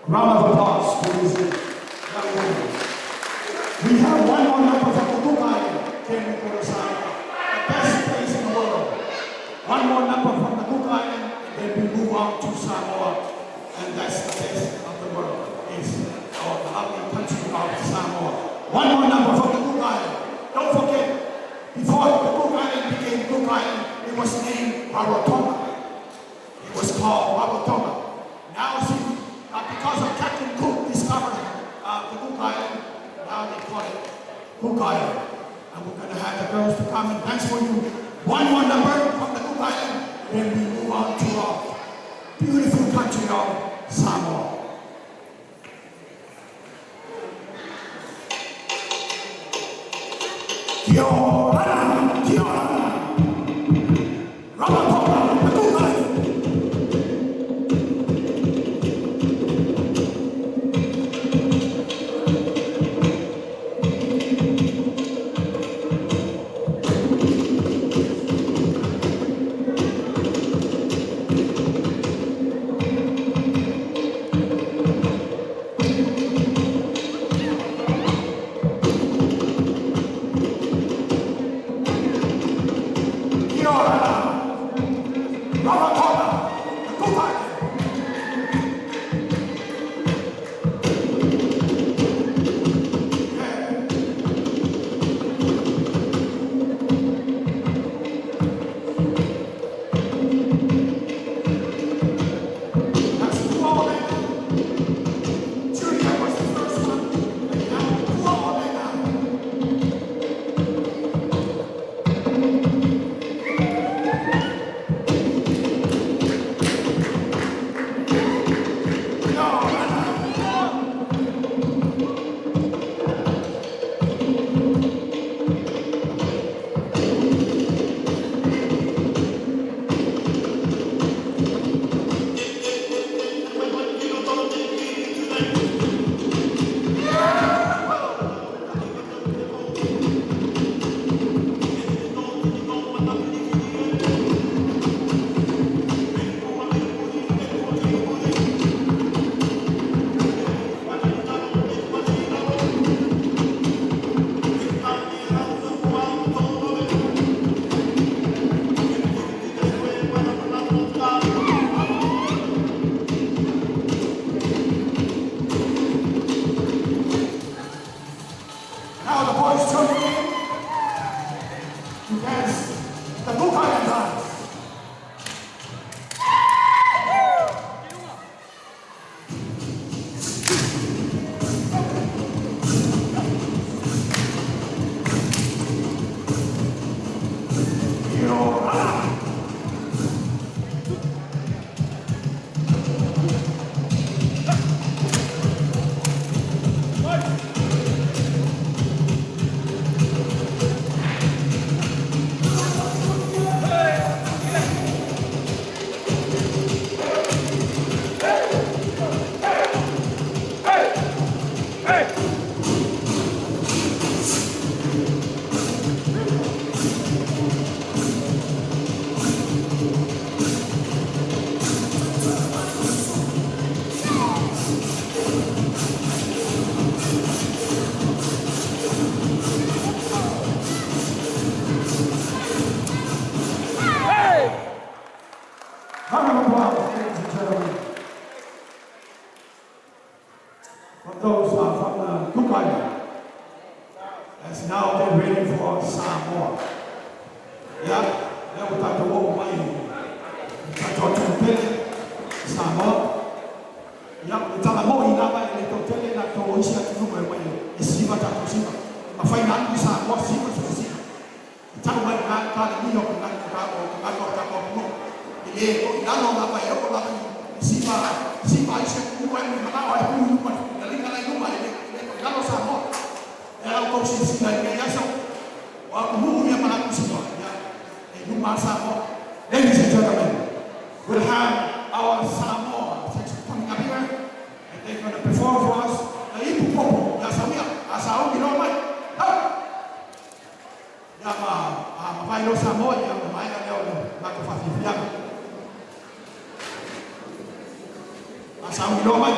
Round of applause for these young women. We have one more number from the Cook Island. Can we go to Samoa? The best place in the world. One more number from the Cook Island, and then we move on to Samoa. And that's the best of the world, is our lovely country of Samoa. One more number from the Cook Island. Don't forget, before the Cook Island became Cook Island, it was named Rarotonga. It was called Rarotonga. Now see, because of Captain Cook discovered the Cook Island, now they call it Cook Island. And we're going to have the girls to come and dance for you. One more number from the Cook Island, then we move on to our beautiful country of Samoa. Kia ora, kia ora. Rarotonga, the Cook Island. Kia ora. Rarotonga, the Cook Island. That's Puaolena. Julia was the first one, and now Puaolena. Kia ora. Now the boys joining in to dance the Cook Island dance. Kia ora. Round of applause, ladies and gentlemen. For those from the Cook Island, as now they're ready for Samoa. Yeah, that was the one way. Tatou Samoa. Ia, le tala mo i lava e le tau tele na tau isi atu numa e mai e siva tatou siva. Ma fai nā i Samoa siva siva siva. E tau mai ngā kā le ni o ka ngā ka o ka ngā o ka o mo. E le o i lalo lava e o lava i siva siva i se numa e mana o e pu numa. Na linga lai numa e le i lalo Samoa. E au kau si sila i ngai aso. O aku mungu mia mana ku siva. Ia, e numa Samoa. Ladies and gentlemen, we'll have our Samoa section coming up here, and they're going to perform for us the Ipu Popo. Ya Samia, Asa Ogi no mai. Ha! Ya ma, a ma vai lo Samoa, ya ma mai na leo ma ko fa fi. Asa Ogi no mai.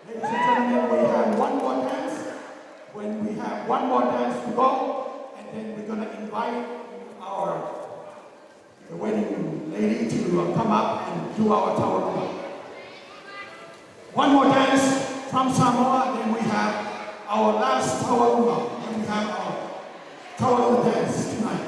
Ladies and gentlemen, we have one more dance. When we have one more dance to go, and then we're gonna invite our the wedding lady to come up and do our taualuga. One more dance from Samoa, then we have our last taualuga. Then we have our taualuga dance tonight.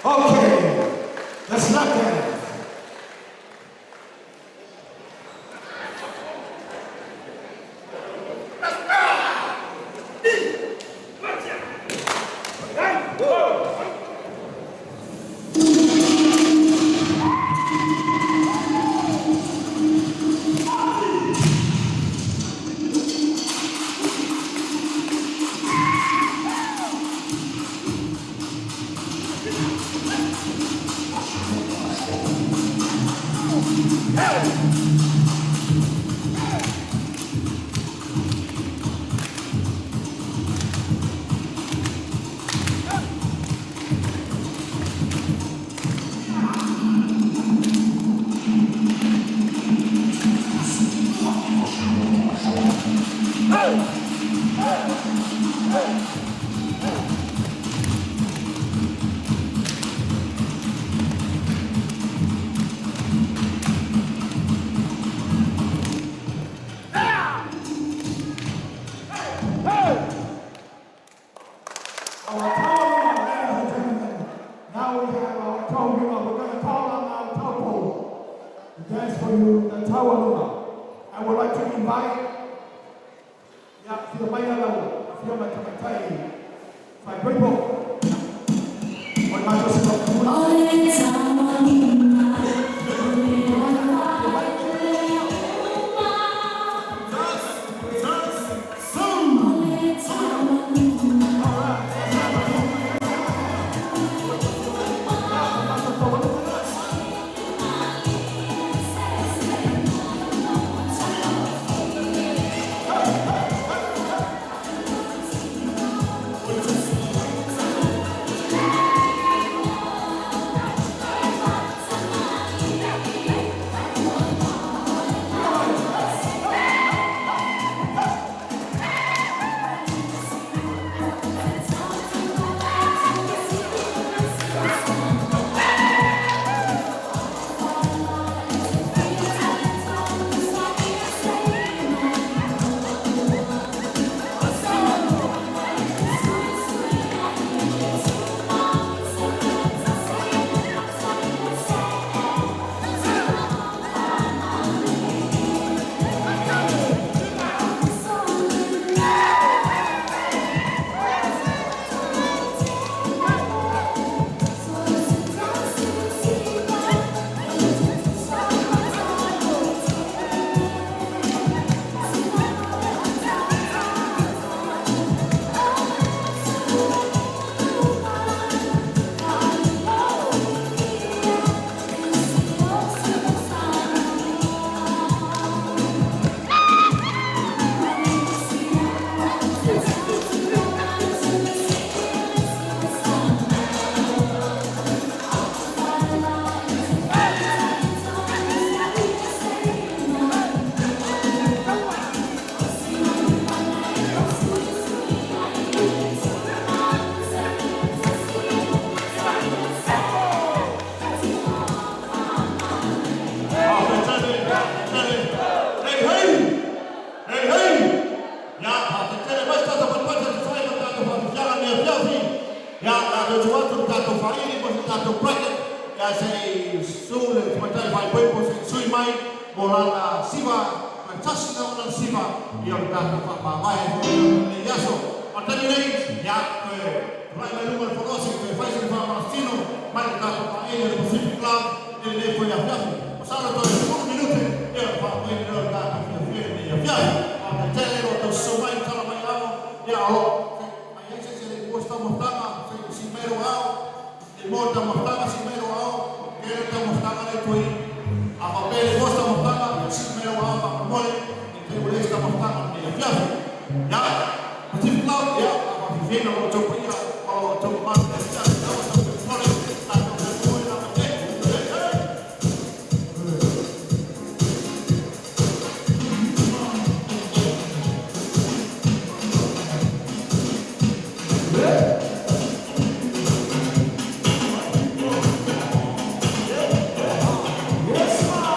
Okay, the slap dance. Our Tauranga, ladies and gentlemen. Now we have our Tauranga. We're going to call on our Taupo to dance for you, the Tauranga. I would like to invite Ya, Fia Maia Lau, Fia Matamatai, Fai Poipo. O le matou se Hei, hei! Ia, faafetai mai se tatou patupatu e tusa ai ma le tatou faafiafiaga i lenei afiafi. Ia, o le a toe tuu atu le tatou faili mo se tatou bracket, ia se i susu le tamaitai faaipoipo se i sui mai mo lana siva, toe tasi na o lana siva, ia o le tatou faamavae ai foi i lenei aso. O le taimi nei, ia, toe tulai mai luma le fonoa se i toe fai sina faamalositino mai le tatou paaele o le Pacific Club i lenei foi afiafi. Masalo toe 10 minute ia ona faamoemoe lea o le tatou fiafia i lenei afiafi. Faafetai tele lo outou susu mai ma tala mai ao ia o lo o mai ai se isi e le i maua se taumafataga se i sii mai lou ao e maua le taumafataga sii mai lou ao kea le taumafataga lea toe a faapea e le maua se taumafataga ia sii mai lou ao faamolemole ne i te i ua leai se taumafataga i lenei afiafi. Ia Pacific Club ia a faafiafiaina lo outou paia ma lo outou mamalu i lenei afiafi. Tau tau tau tatou tatou e lava te. Hey, hey! Yes, man.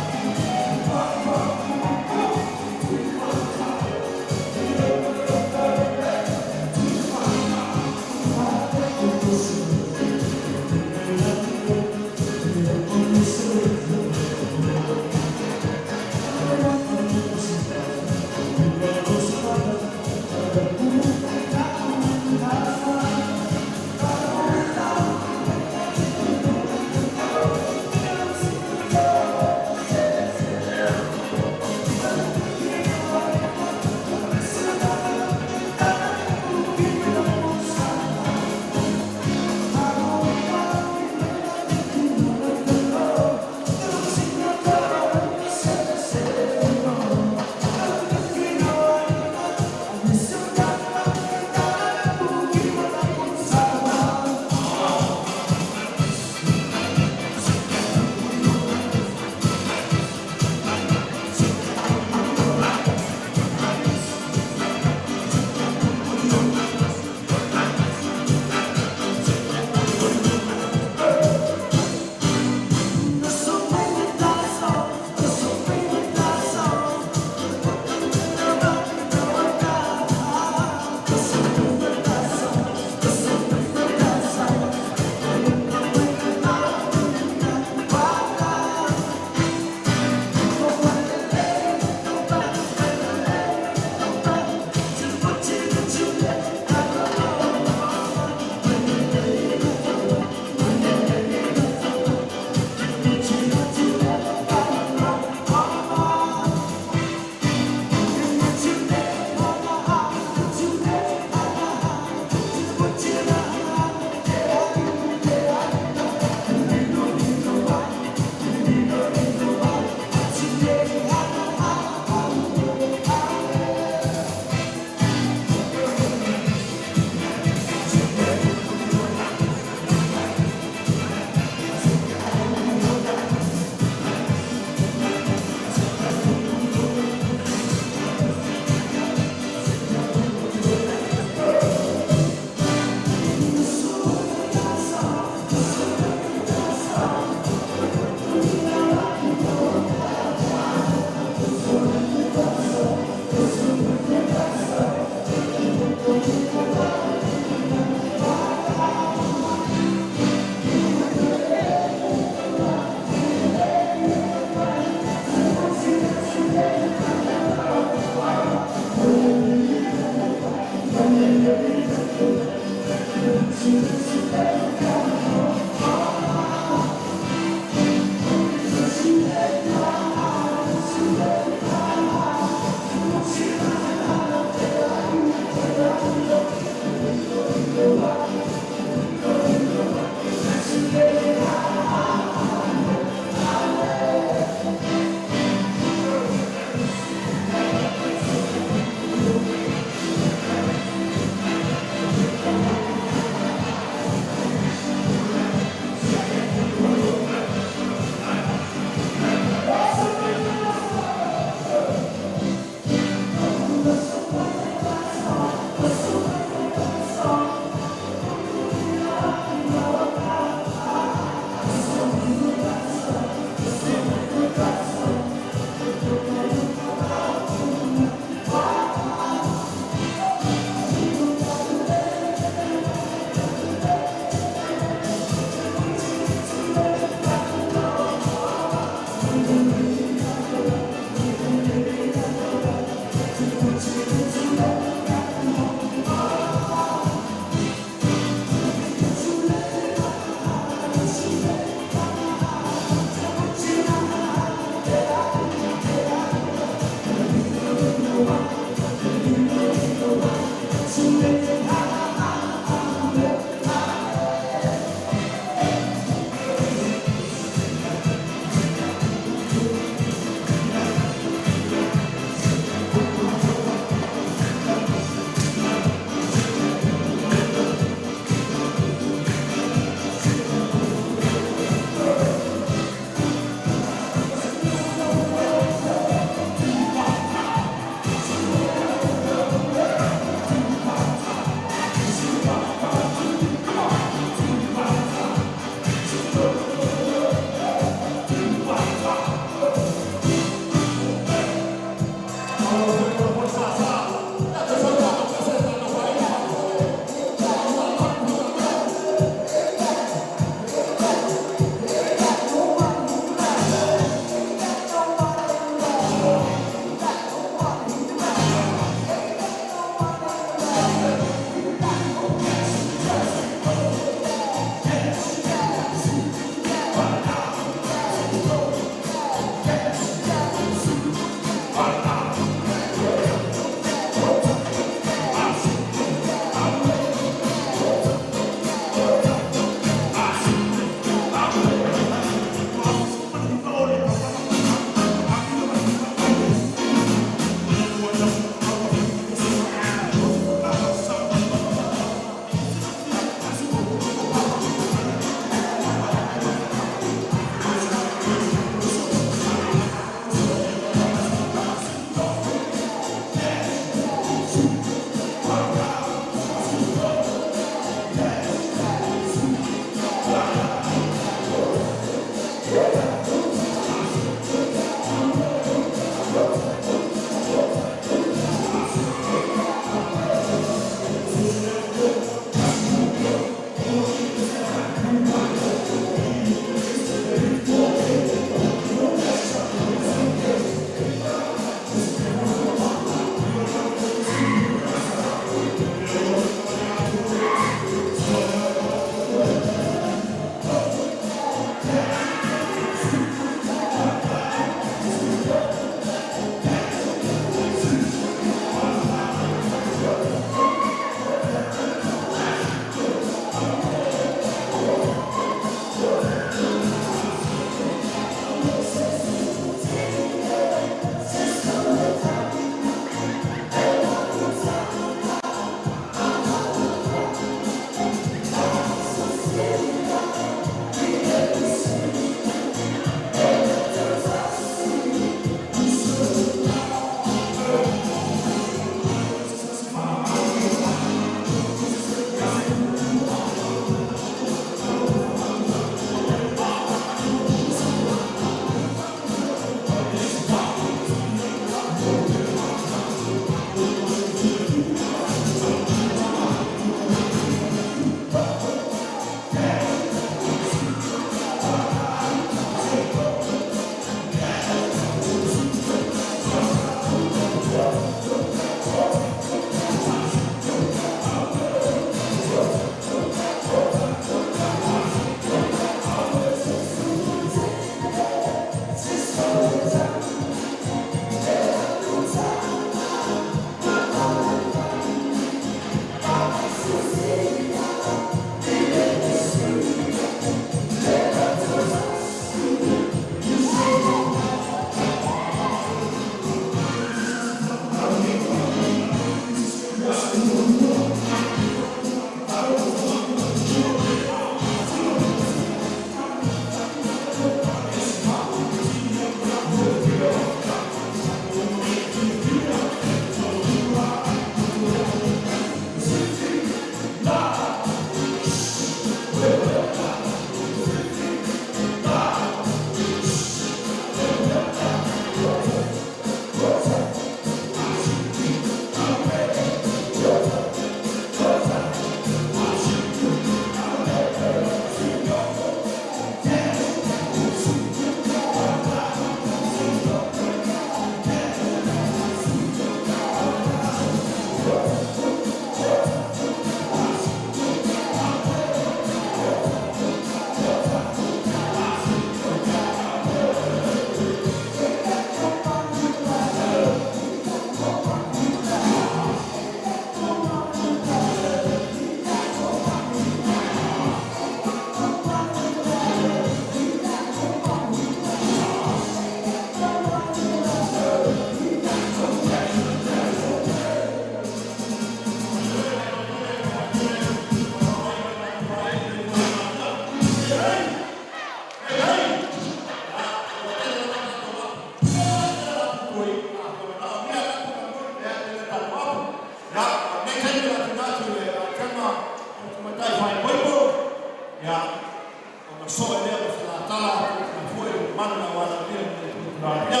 Ona soe lea ma se latala mai foi le mamalu na wanalia mo le tulaga.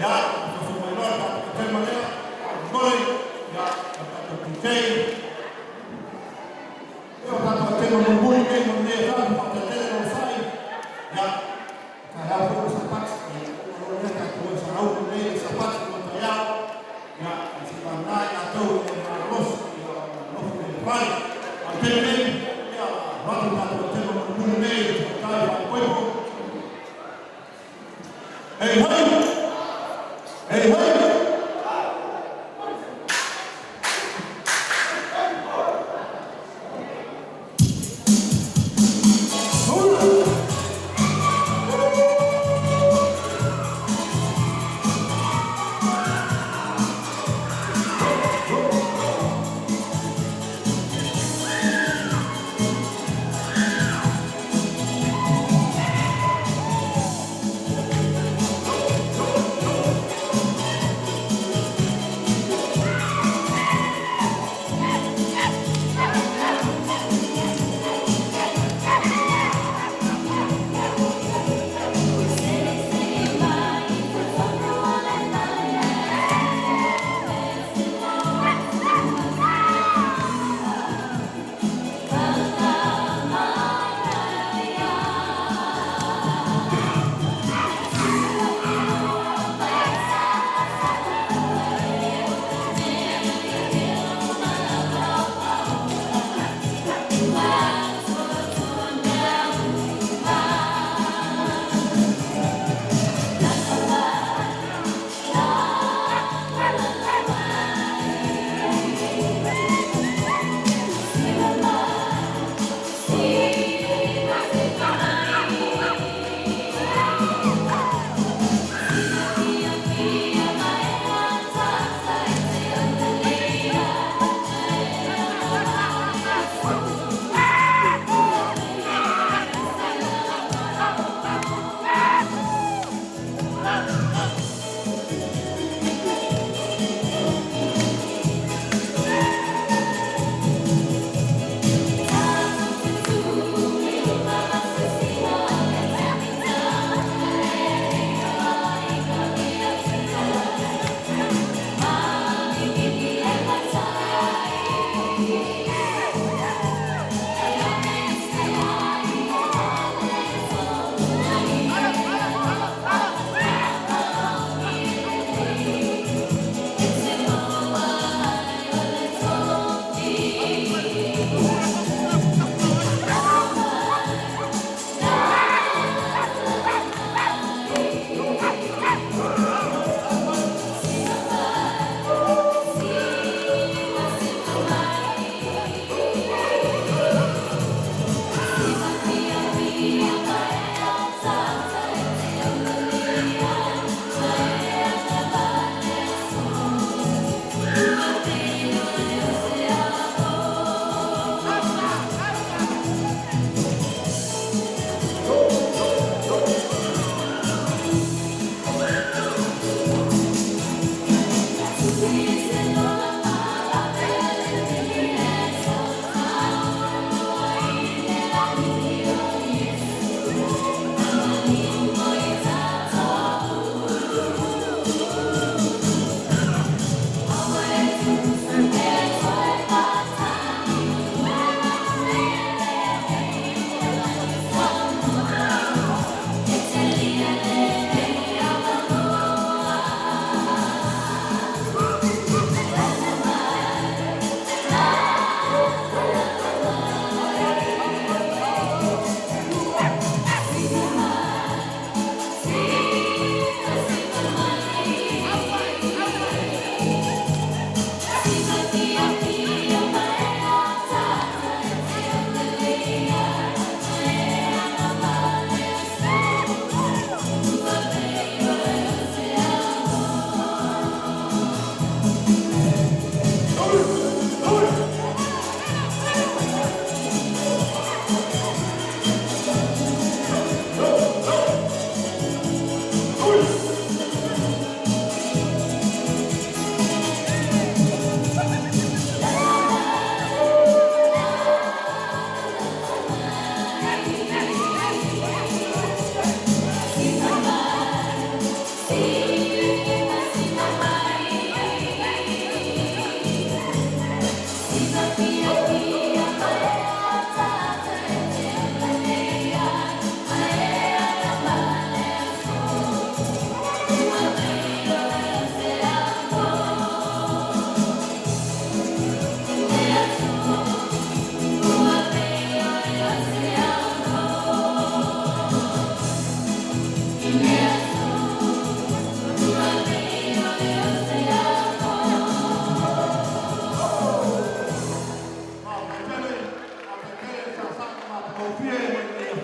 Ia, na mai loa le tatou tema lea, mole, ia, na tatou DJ. Ia, o tatou tema mulimuli nei mo lenei aso, faatetele lo sai. Ia, taeao foi o Sapati. Ia, o lo lea tatou e sarau nei le Sapati mo taeao. Ia, se vana i latou e malolosi, ia, ona nofo le fale. A o le taimi nei, ia, avatu tatou tema mulimuli nei, tai faapoipo. Hey, hey! Hey, hey!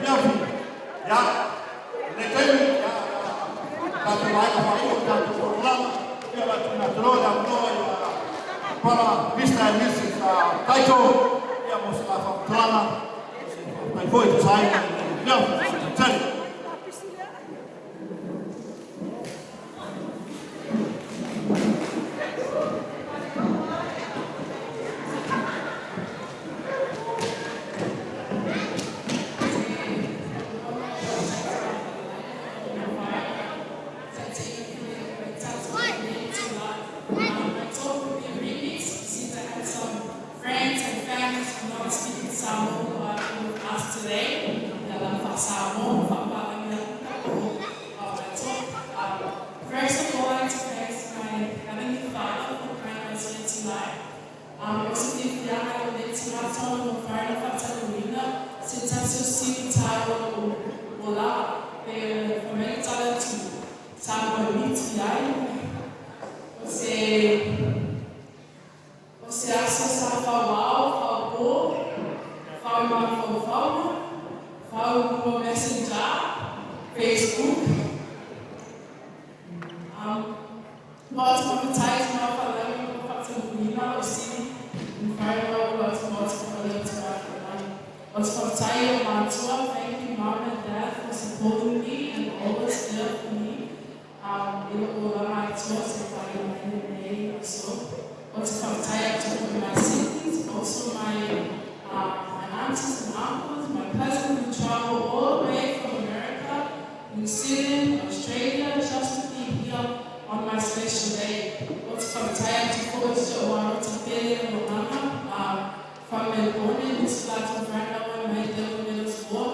afiafi. Ia, lenei taimi, ia, tatou vaega faaiu o le tatou polokalama, ia o le a tuuina atu loa le avanoa i Pala Mr. and Mrs. Taito, ia mo se la faamatalaga, mo se faafetai foi e tusa ai ma lenei afiafi. Tali. Since I had some friends and families who not speaking Samoan who are with us today. Samoa, First of all, I'd like to thank my Heavenly Father for bringing us here tonight. Also, if you are le tino faataluina se tasi o sili taua o la pe famele tala tu Samoa miti ai. O se aso sa fauao, faupo, fau mafaufauga, fau mo Messenger, Facebook. Lots of advertising ma falanga ma faataluina o sili lots of matua, thank you Mom and Dad for supporting me and always there for me. Ilo o la matua se whai mai nei so. Lots of to my siblings, also my aunties and uncles, my cousins who travel all the way from America, New Zealand, Australia, just to be here on my special day. Lots of to o Mama, from Melbourne, this flat of friend of mine, my middle school.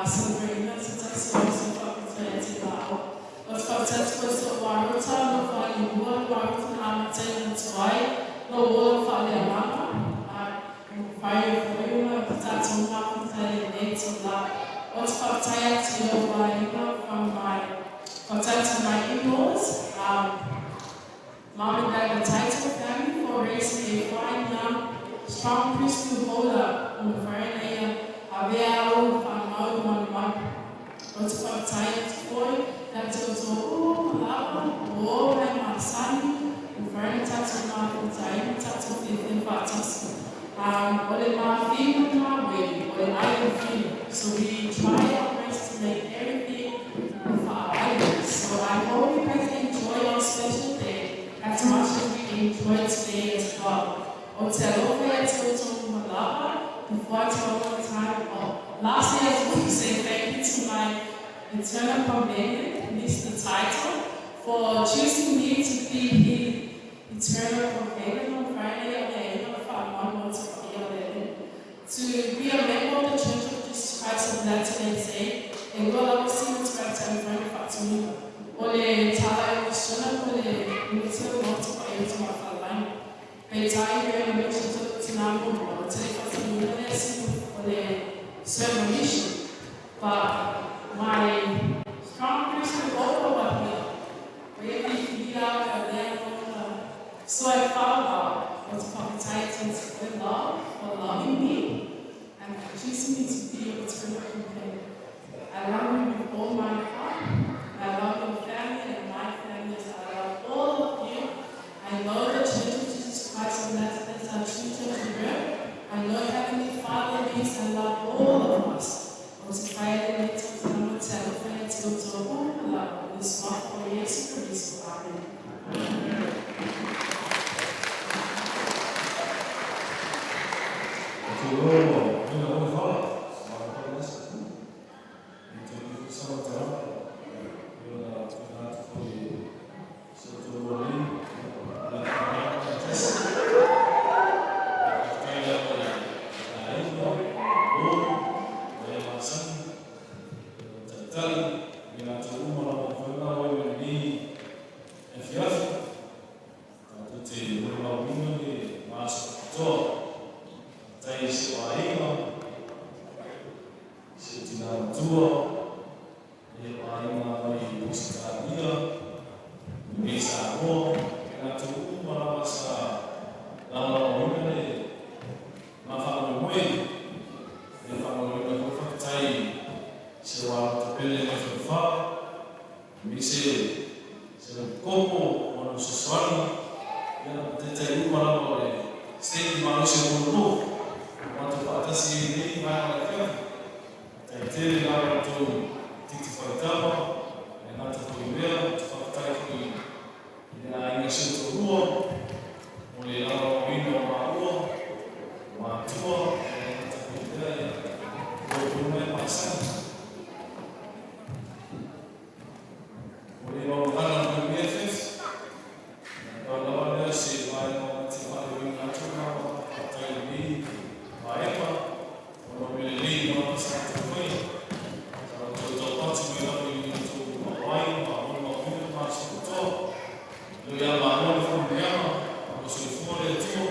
Celebrating that success, so also o Warota, no whai mua, Warota na amatai na tuai, no ola whai alama, whai o whai tātou ngā le nei to la. Lots of whakatai o wainga from my, whakatai to my in-laws, Mom and Dad, the Title family for raising a fine young, strong priesthood holder o wharenea avea o whanau manu. Lots of whakatai atu foi, tātou tō o malawa, o mai masani, o wharena tātou ngā whakatai, tātou whiwhi whātasi. O le mawhina ngā weli, o le ai o whina. So we try our best to make everything wha'ai. So I hope you guys enjoy our special day as much as we enjoy today as well. O te alofa ia te o malawa, before I tell one time, oh, lastly I just want to say thank you to my eternal companion, Mr. Title, for choosing me to be his eternal companion on Friday of the end of To be a member of the Church of Jesus Christ of Latter-day Saints, e lua lava sina te raita e whainga whaatunika. O le tala e misiona ko le mutio motu pa e te mawhalaina. Pe tai e na mission to te nā mo o te whaatunika le si o le serve a mission. But my strong Christian over here, we have so I found out what whakatai to love for loving me and for choosing me to be your eternal companion. I love you with all my heart. I love your family and my family. I love all of you. I know the Church of Jesus Christ of Nazareth is our true church of earth. I know Heavenly Father lives and love all of us. O te whaia le te te te alofa e te o tō o this o Yesu Kristo. Amen. Te ina o whala, ma o nasa. I te ni sa te rā, i ona tūna atu foi se tō ni, la whanau tesi. Kai lava i nā inga, o, o e masani, o talitali, i ngā te uma lava o whainga wai me ni e fiafi. Tātou te mura mau inga ni maasa katoa. Tai se o ainga, se tina matua, e o ainga mai Australia, me Samoa, e ngā te uma lava sa lava lava inga le ma whanau moe, e whanau leai se se kopo o le fesoasoani, ia, ma taitai uma lava o le Stake malosi o Honolulu, ua matou faatasi ai i lenei vaega o le afiafi. Faafetai tele lava i la outou titi faitama, e le gata foi i lea, ou te faafetai foi i le aiga si ou toalua mo le lagolagoina o maua, o matua, e le gata foi i lea, ia, o lo outou mea masani. Ua le maumagana foi i lenei afiafi, ia, pau lava lea o se vaega o te faaleoina atu le agaga faafetai i lenei vaega. O lau mea lelei lava sa outou faia, sa outou taupati mai lava i ni outou auai ma molimauina le malosi atoa. E le o ia malo le faamanuiaga, a ua soifua le Atua,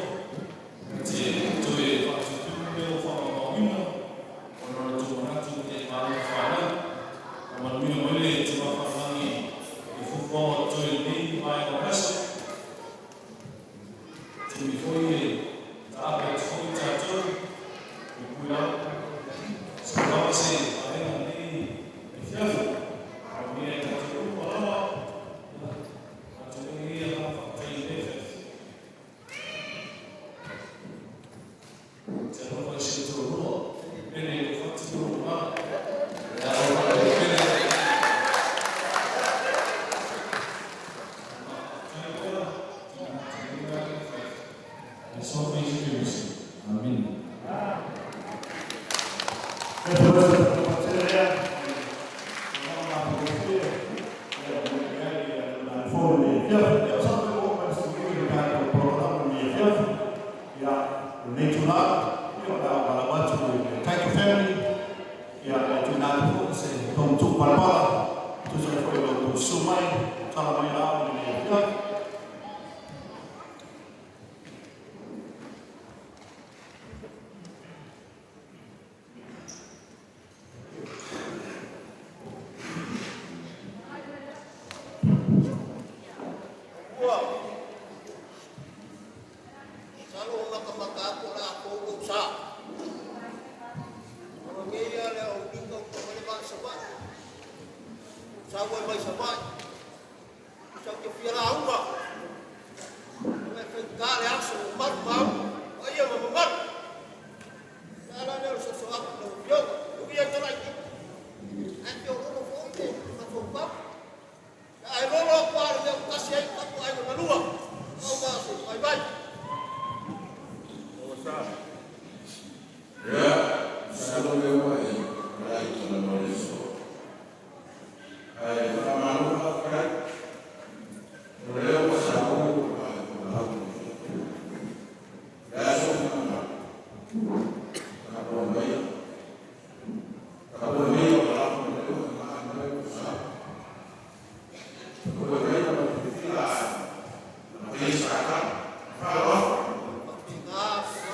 na te toe faatutumu mea ua faamaumauina, ona o le tou manatu ina ia malo le fanau. Ua manuia mai le Tima Faalelagi i fuafuaga o totoe i lenei vaega o le aso. Taimi foi e taape atu foi tatou, puipui lava. So lava se vaega lenei afiafi, manuia i tatou uma lava. Ia, tatou nei ia agaga faafetai i lenei afiafi. Ou te alofa i si ou toalua, pele i lou fatu ma lou agaga. Ia alofa lau pele. Faafetai pea, tuuina atu i lenei vaega afiafi. I le Suafa Iesu Keriso. Amene. Ia, o lenei itula, ia, o le a ou valaau atu i le Taito Family, ia, e tuuina atu foi se tou tuupalapala, e tusa ai foi o lo outou susu mai, tala mai aao i lenei afiafi. Masalo ua matamata atu o le a fou lou sa. Ona nei a le au lika uta mai le vaa Savaii. Sau ai mai Savaii. Sau te fia lauga. Ona e faigata le aso ua malu maunu. Paia ma mamalu. Le ala lea o le soso atu i lau Afioga. E ui ai talaititi. Ae feoloolo foi le mafaufau. Ae lolo atu lava le mea ua tasi ai tatou aiga na lua. Pau lena o se vaivai. Ia, masalo lea ua e malae i tulaga o le aso. Ae faamalo faafetai. O lea ua sauni ua pae folau i le aso finagalo. Tapuai maia. Tapuai maia o lafo mai lea ua maea mai lou sa. Tapuai maia ma filifila ae na faia sa tala. Faaaloalo. Faapena tulaga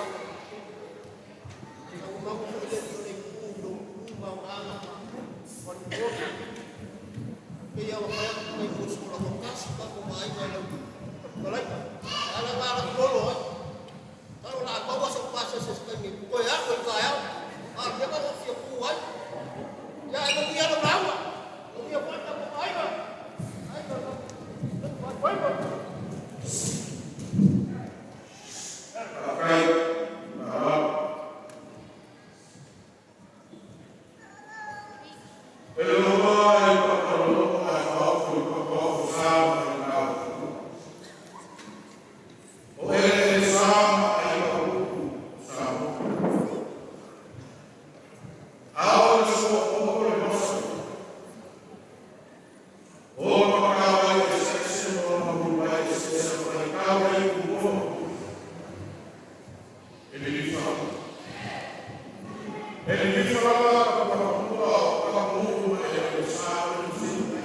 Taumau foi le alii o le itu i lou tu ma ona aga faamanumoli. Pei lava ona fai atu lenei uso ua tasi tatou aiga i lau fetalaiga. A o le ala lau lolo ai. Masalo o le a maua sau pasese i se taimi e toe alu ai taeao. A o le mea lena ou te fia tu ai. Ia ae manuia lau lauga. Manuia foi le tatou aiga. Aiga o Faiva. Faafetai. Faaaloalo. E loa i Paparoloa ae faaofo i Papaofo sa ma i Gaotu. O eleele sa ma ai paupu o Samoa. Ao le sua o le mosa. O makawai eseese ma ona muliwai eseese ma faitau ai ku ma ku. E lilifa. E lilifa lava ka pakamua o ka mu'u ma e sa o le musika.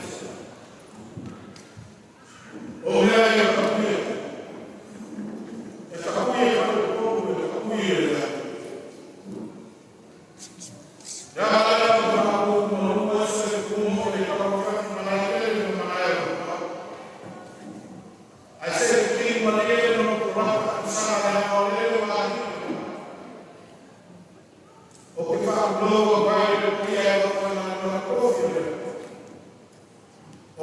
O mea ia tapuia. E tapuia i fale e tapuia i le atu. Ia ala ma whakapu ma lua se kumu o le tauwhaki malae le malae o pau. Ai se ki ma le no ko raka sa le ao le wa hi. O ke whakuloa vai le pia e waka na na kofi le. O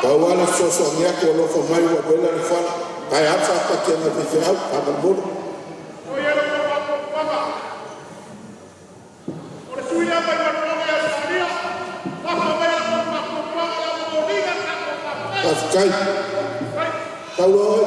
Pau lava le fesoasoani atu alofa mai ua wela le fala. Ae a le faapati aga le faifeau faamolemole. Faafetai. Tau loa oe.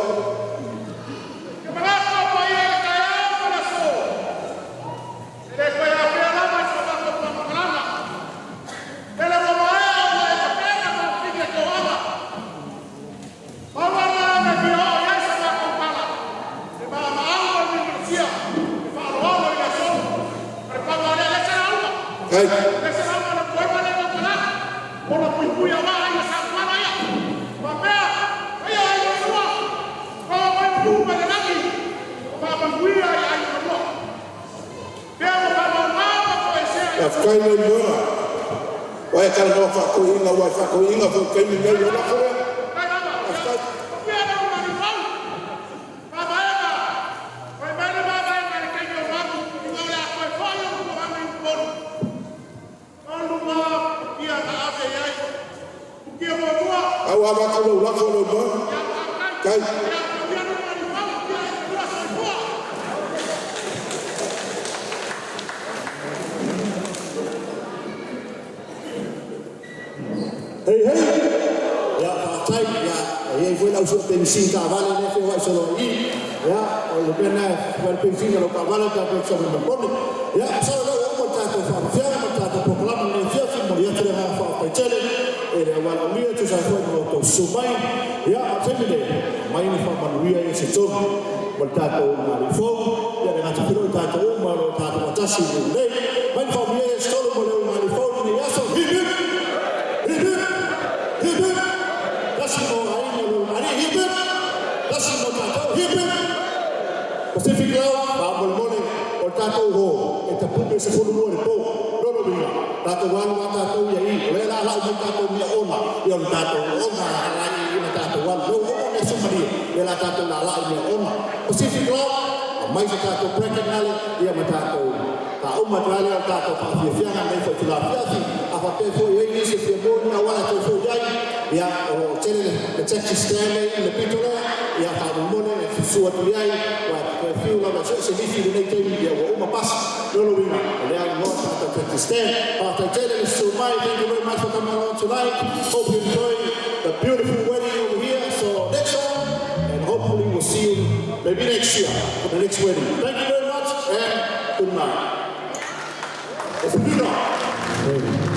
Ai. Faafetai Leulumoega. Ua e talanoa faatoeaina ua e faatoeaina foi i le taimi lenei o le lafo lea. Faafetai. A ua amata lou lafo Leulumoega. Tai. Hei hei! Ia, faafetai. Ia, e i ai foi le au sue penisini taavale lea e feoai solo i i. Ia, o le mea lena e fai le penisini a lau taavale pe a toe sau mai ma le poni. Ia, masalo o lea ua uma le tatou faafofoga ma le tatou polokalame i lenei afiafi. Momoli atu le agaga faafetai tele i le aualaumia e tusa ai foi ma lo outou susu mai. Ia, a o le taimi lenei, aumai ni faamanuia ia se tolu mo le tatou ulugalii fou. Ia, le gata foi o tatou uma o lo o tatou faatasi i le nuu nei. Aumai ni faamanuia ia se tolu mo le ulugalii fou i lenei aso. Hip hip! Hip hip! Hip hip! Tasi mo aiga o le ulugalii. Hip hip! Tasi mo tatou. Hip hip! Pacific Love, faamolemole o le tatou hall e tapupe 12 i le po. Lona uiga, tatou alu lava tatou ia i, o lea o le a lau mai tatou mea ola, ia o le tatou oga la i i na tatou alu. Lea ua uma mea sumalie, ia o le a tatou laalai mea ola. Pacific Love, aumai se tatou bracket nale, ia ma tatou faauma atu ai lea o le tatou faafiafiaga lenei foi tulaafiafi. A faapea foi e i ai nisi e fia maua ni auala e toe foi ai, ia o lo o tele le taxi stand lea i le pito lea, ia faamolemole e susu atu i ai, aua e toe fiu lava e sue se lifi i lenei taimi, ia ua uma pasi. Lona uiga, o lea avanoa le tatou taxi stand. Faafetai tele le susu mai. Thank you very much for coming along tonight. Hope you enjoy the beautiful wedding over here. So next time, and hopefully we'll see you maybe next year for the next wedding. Thank you very much and good night. It's a good night.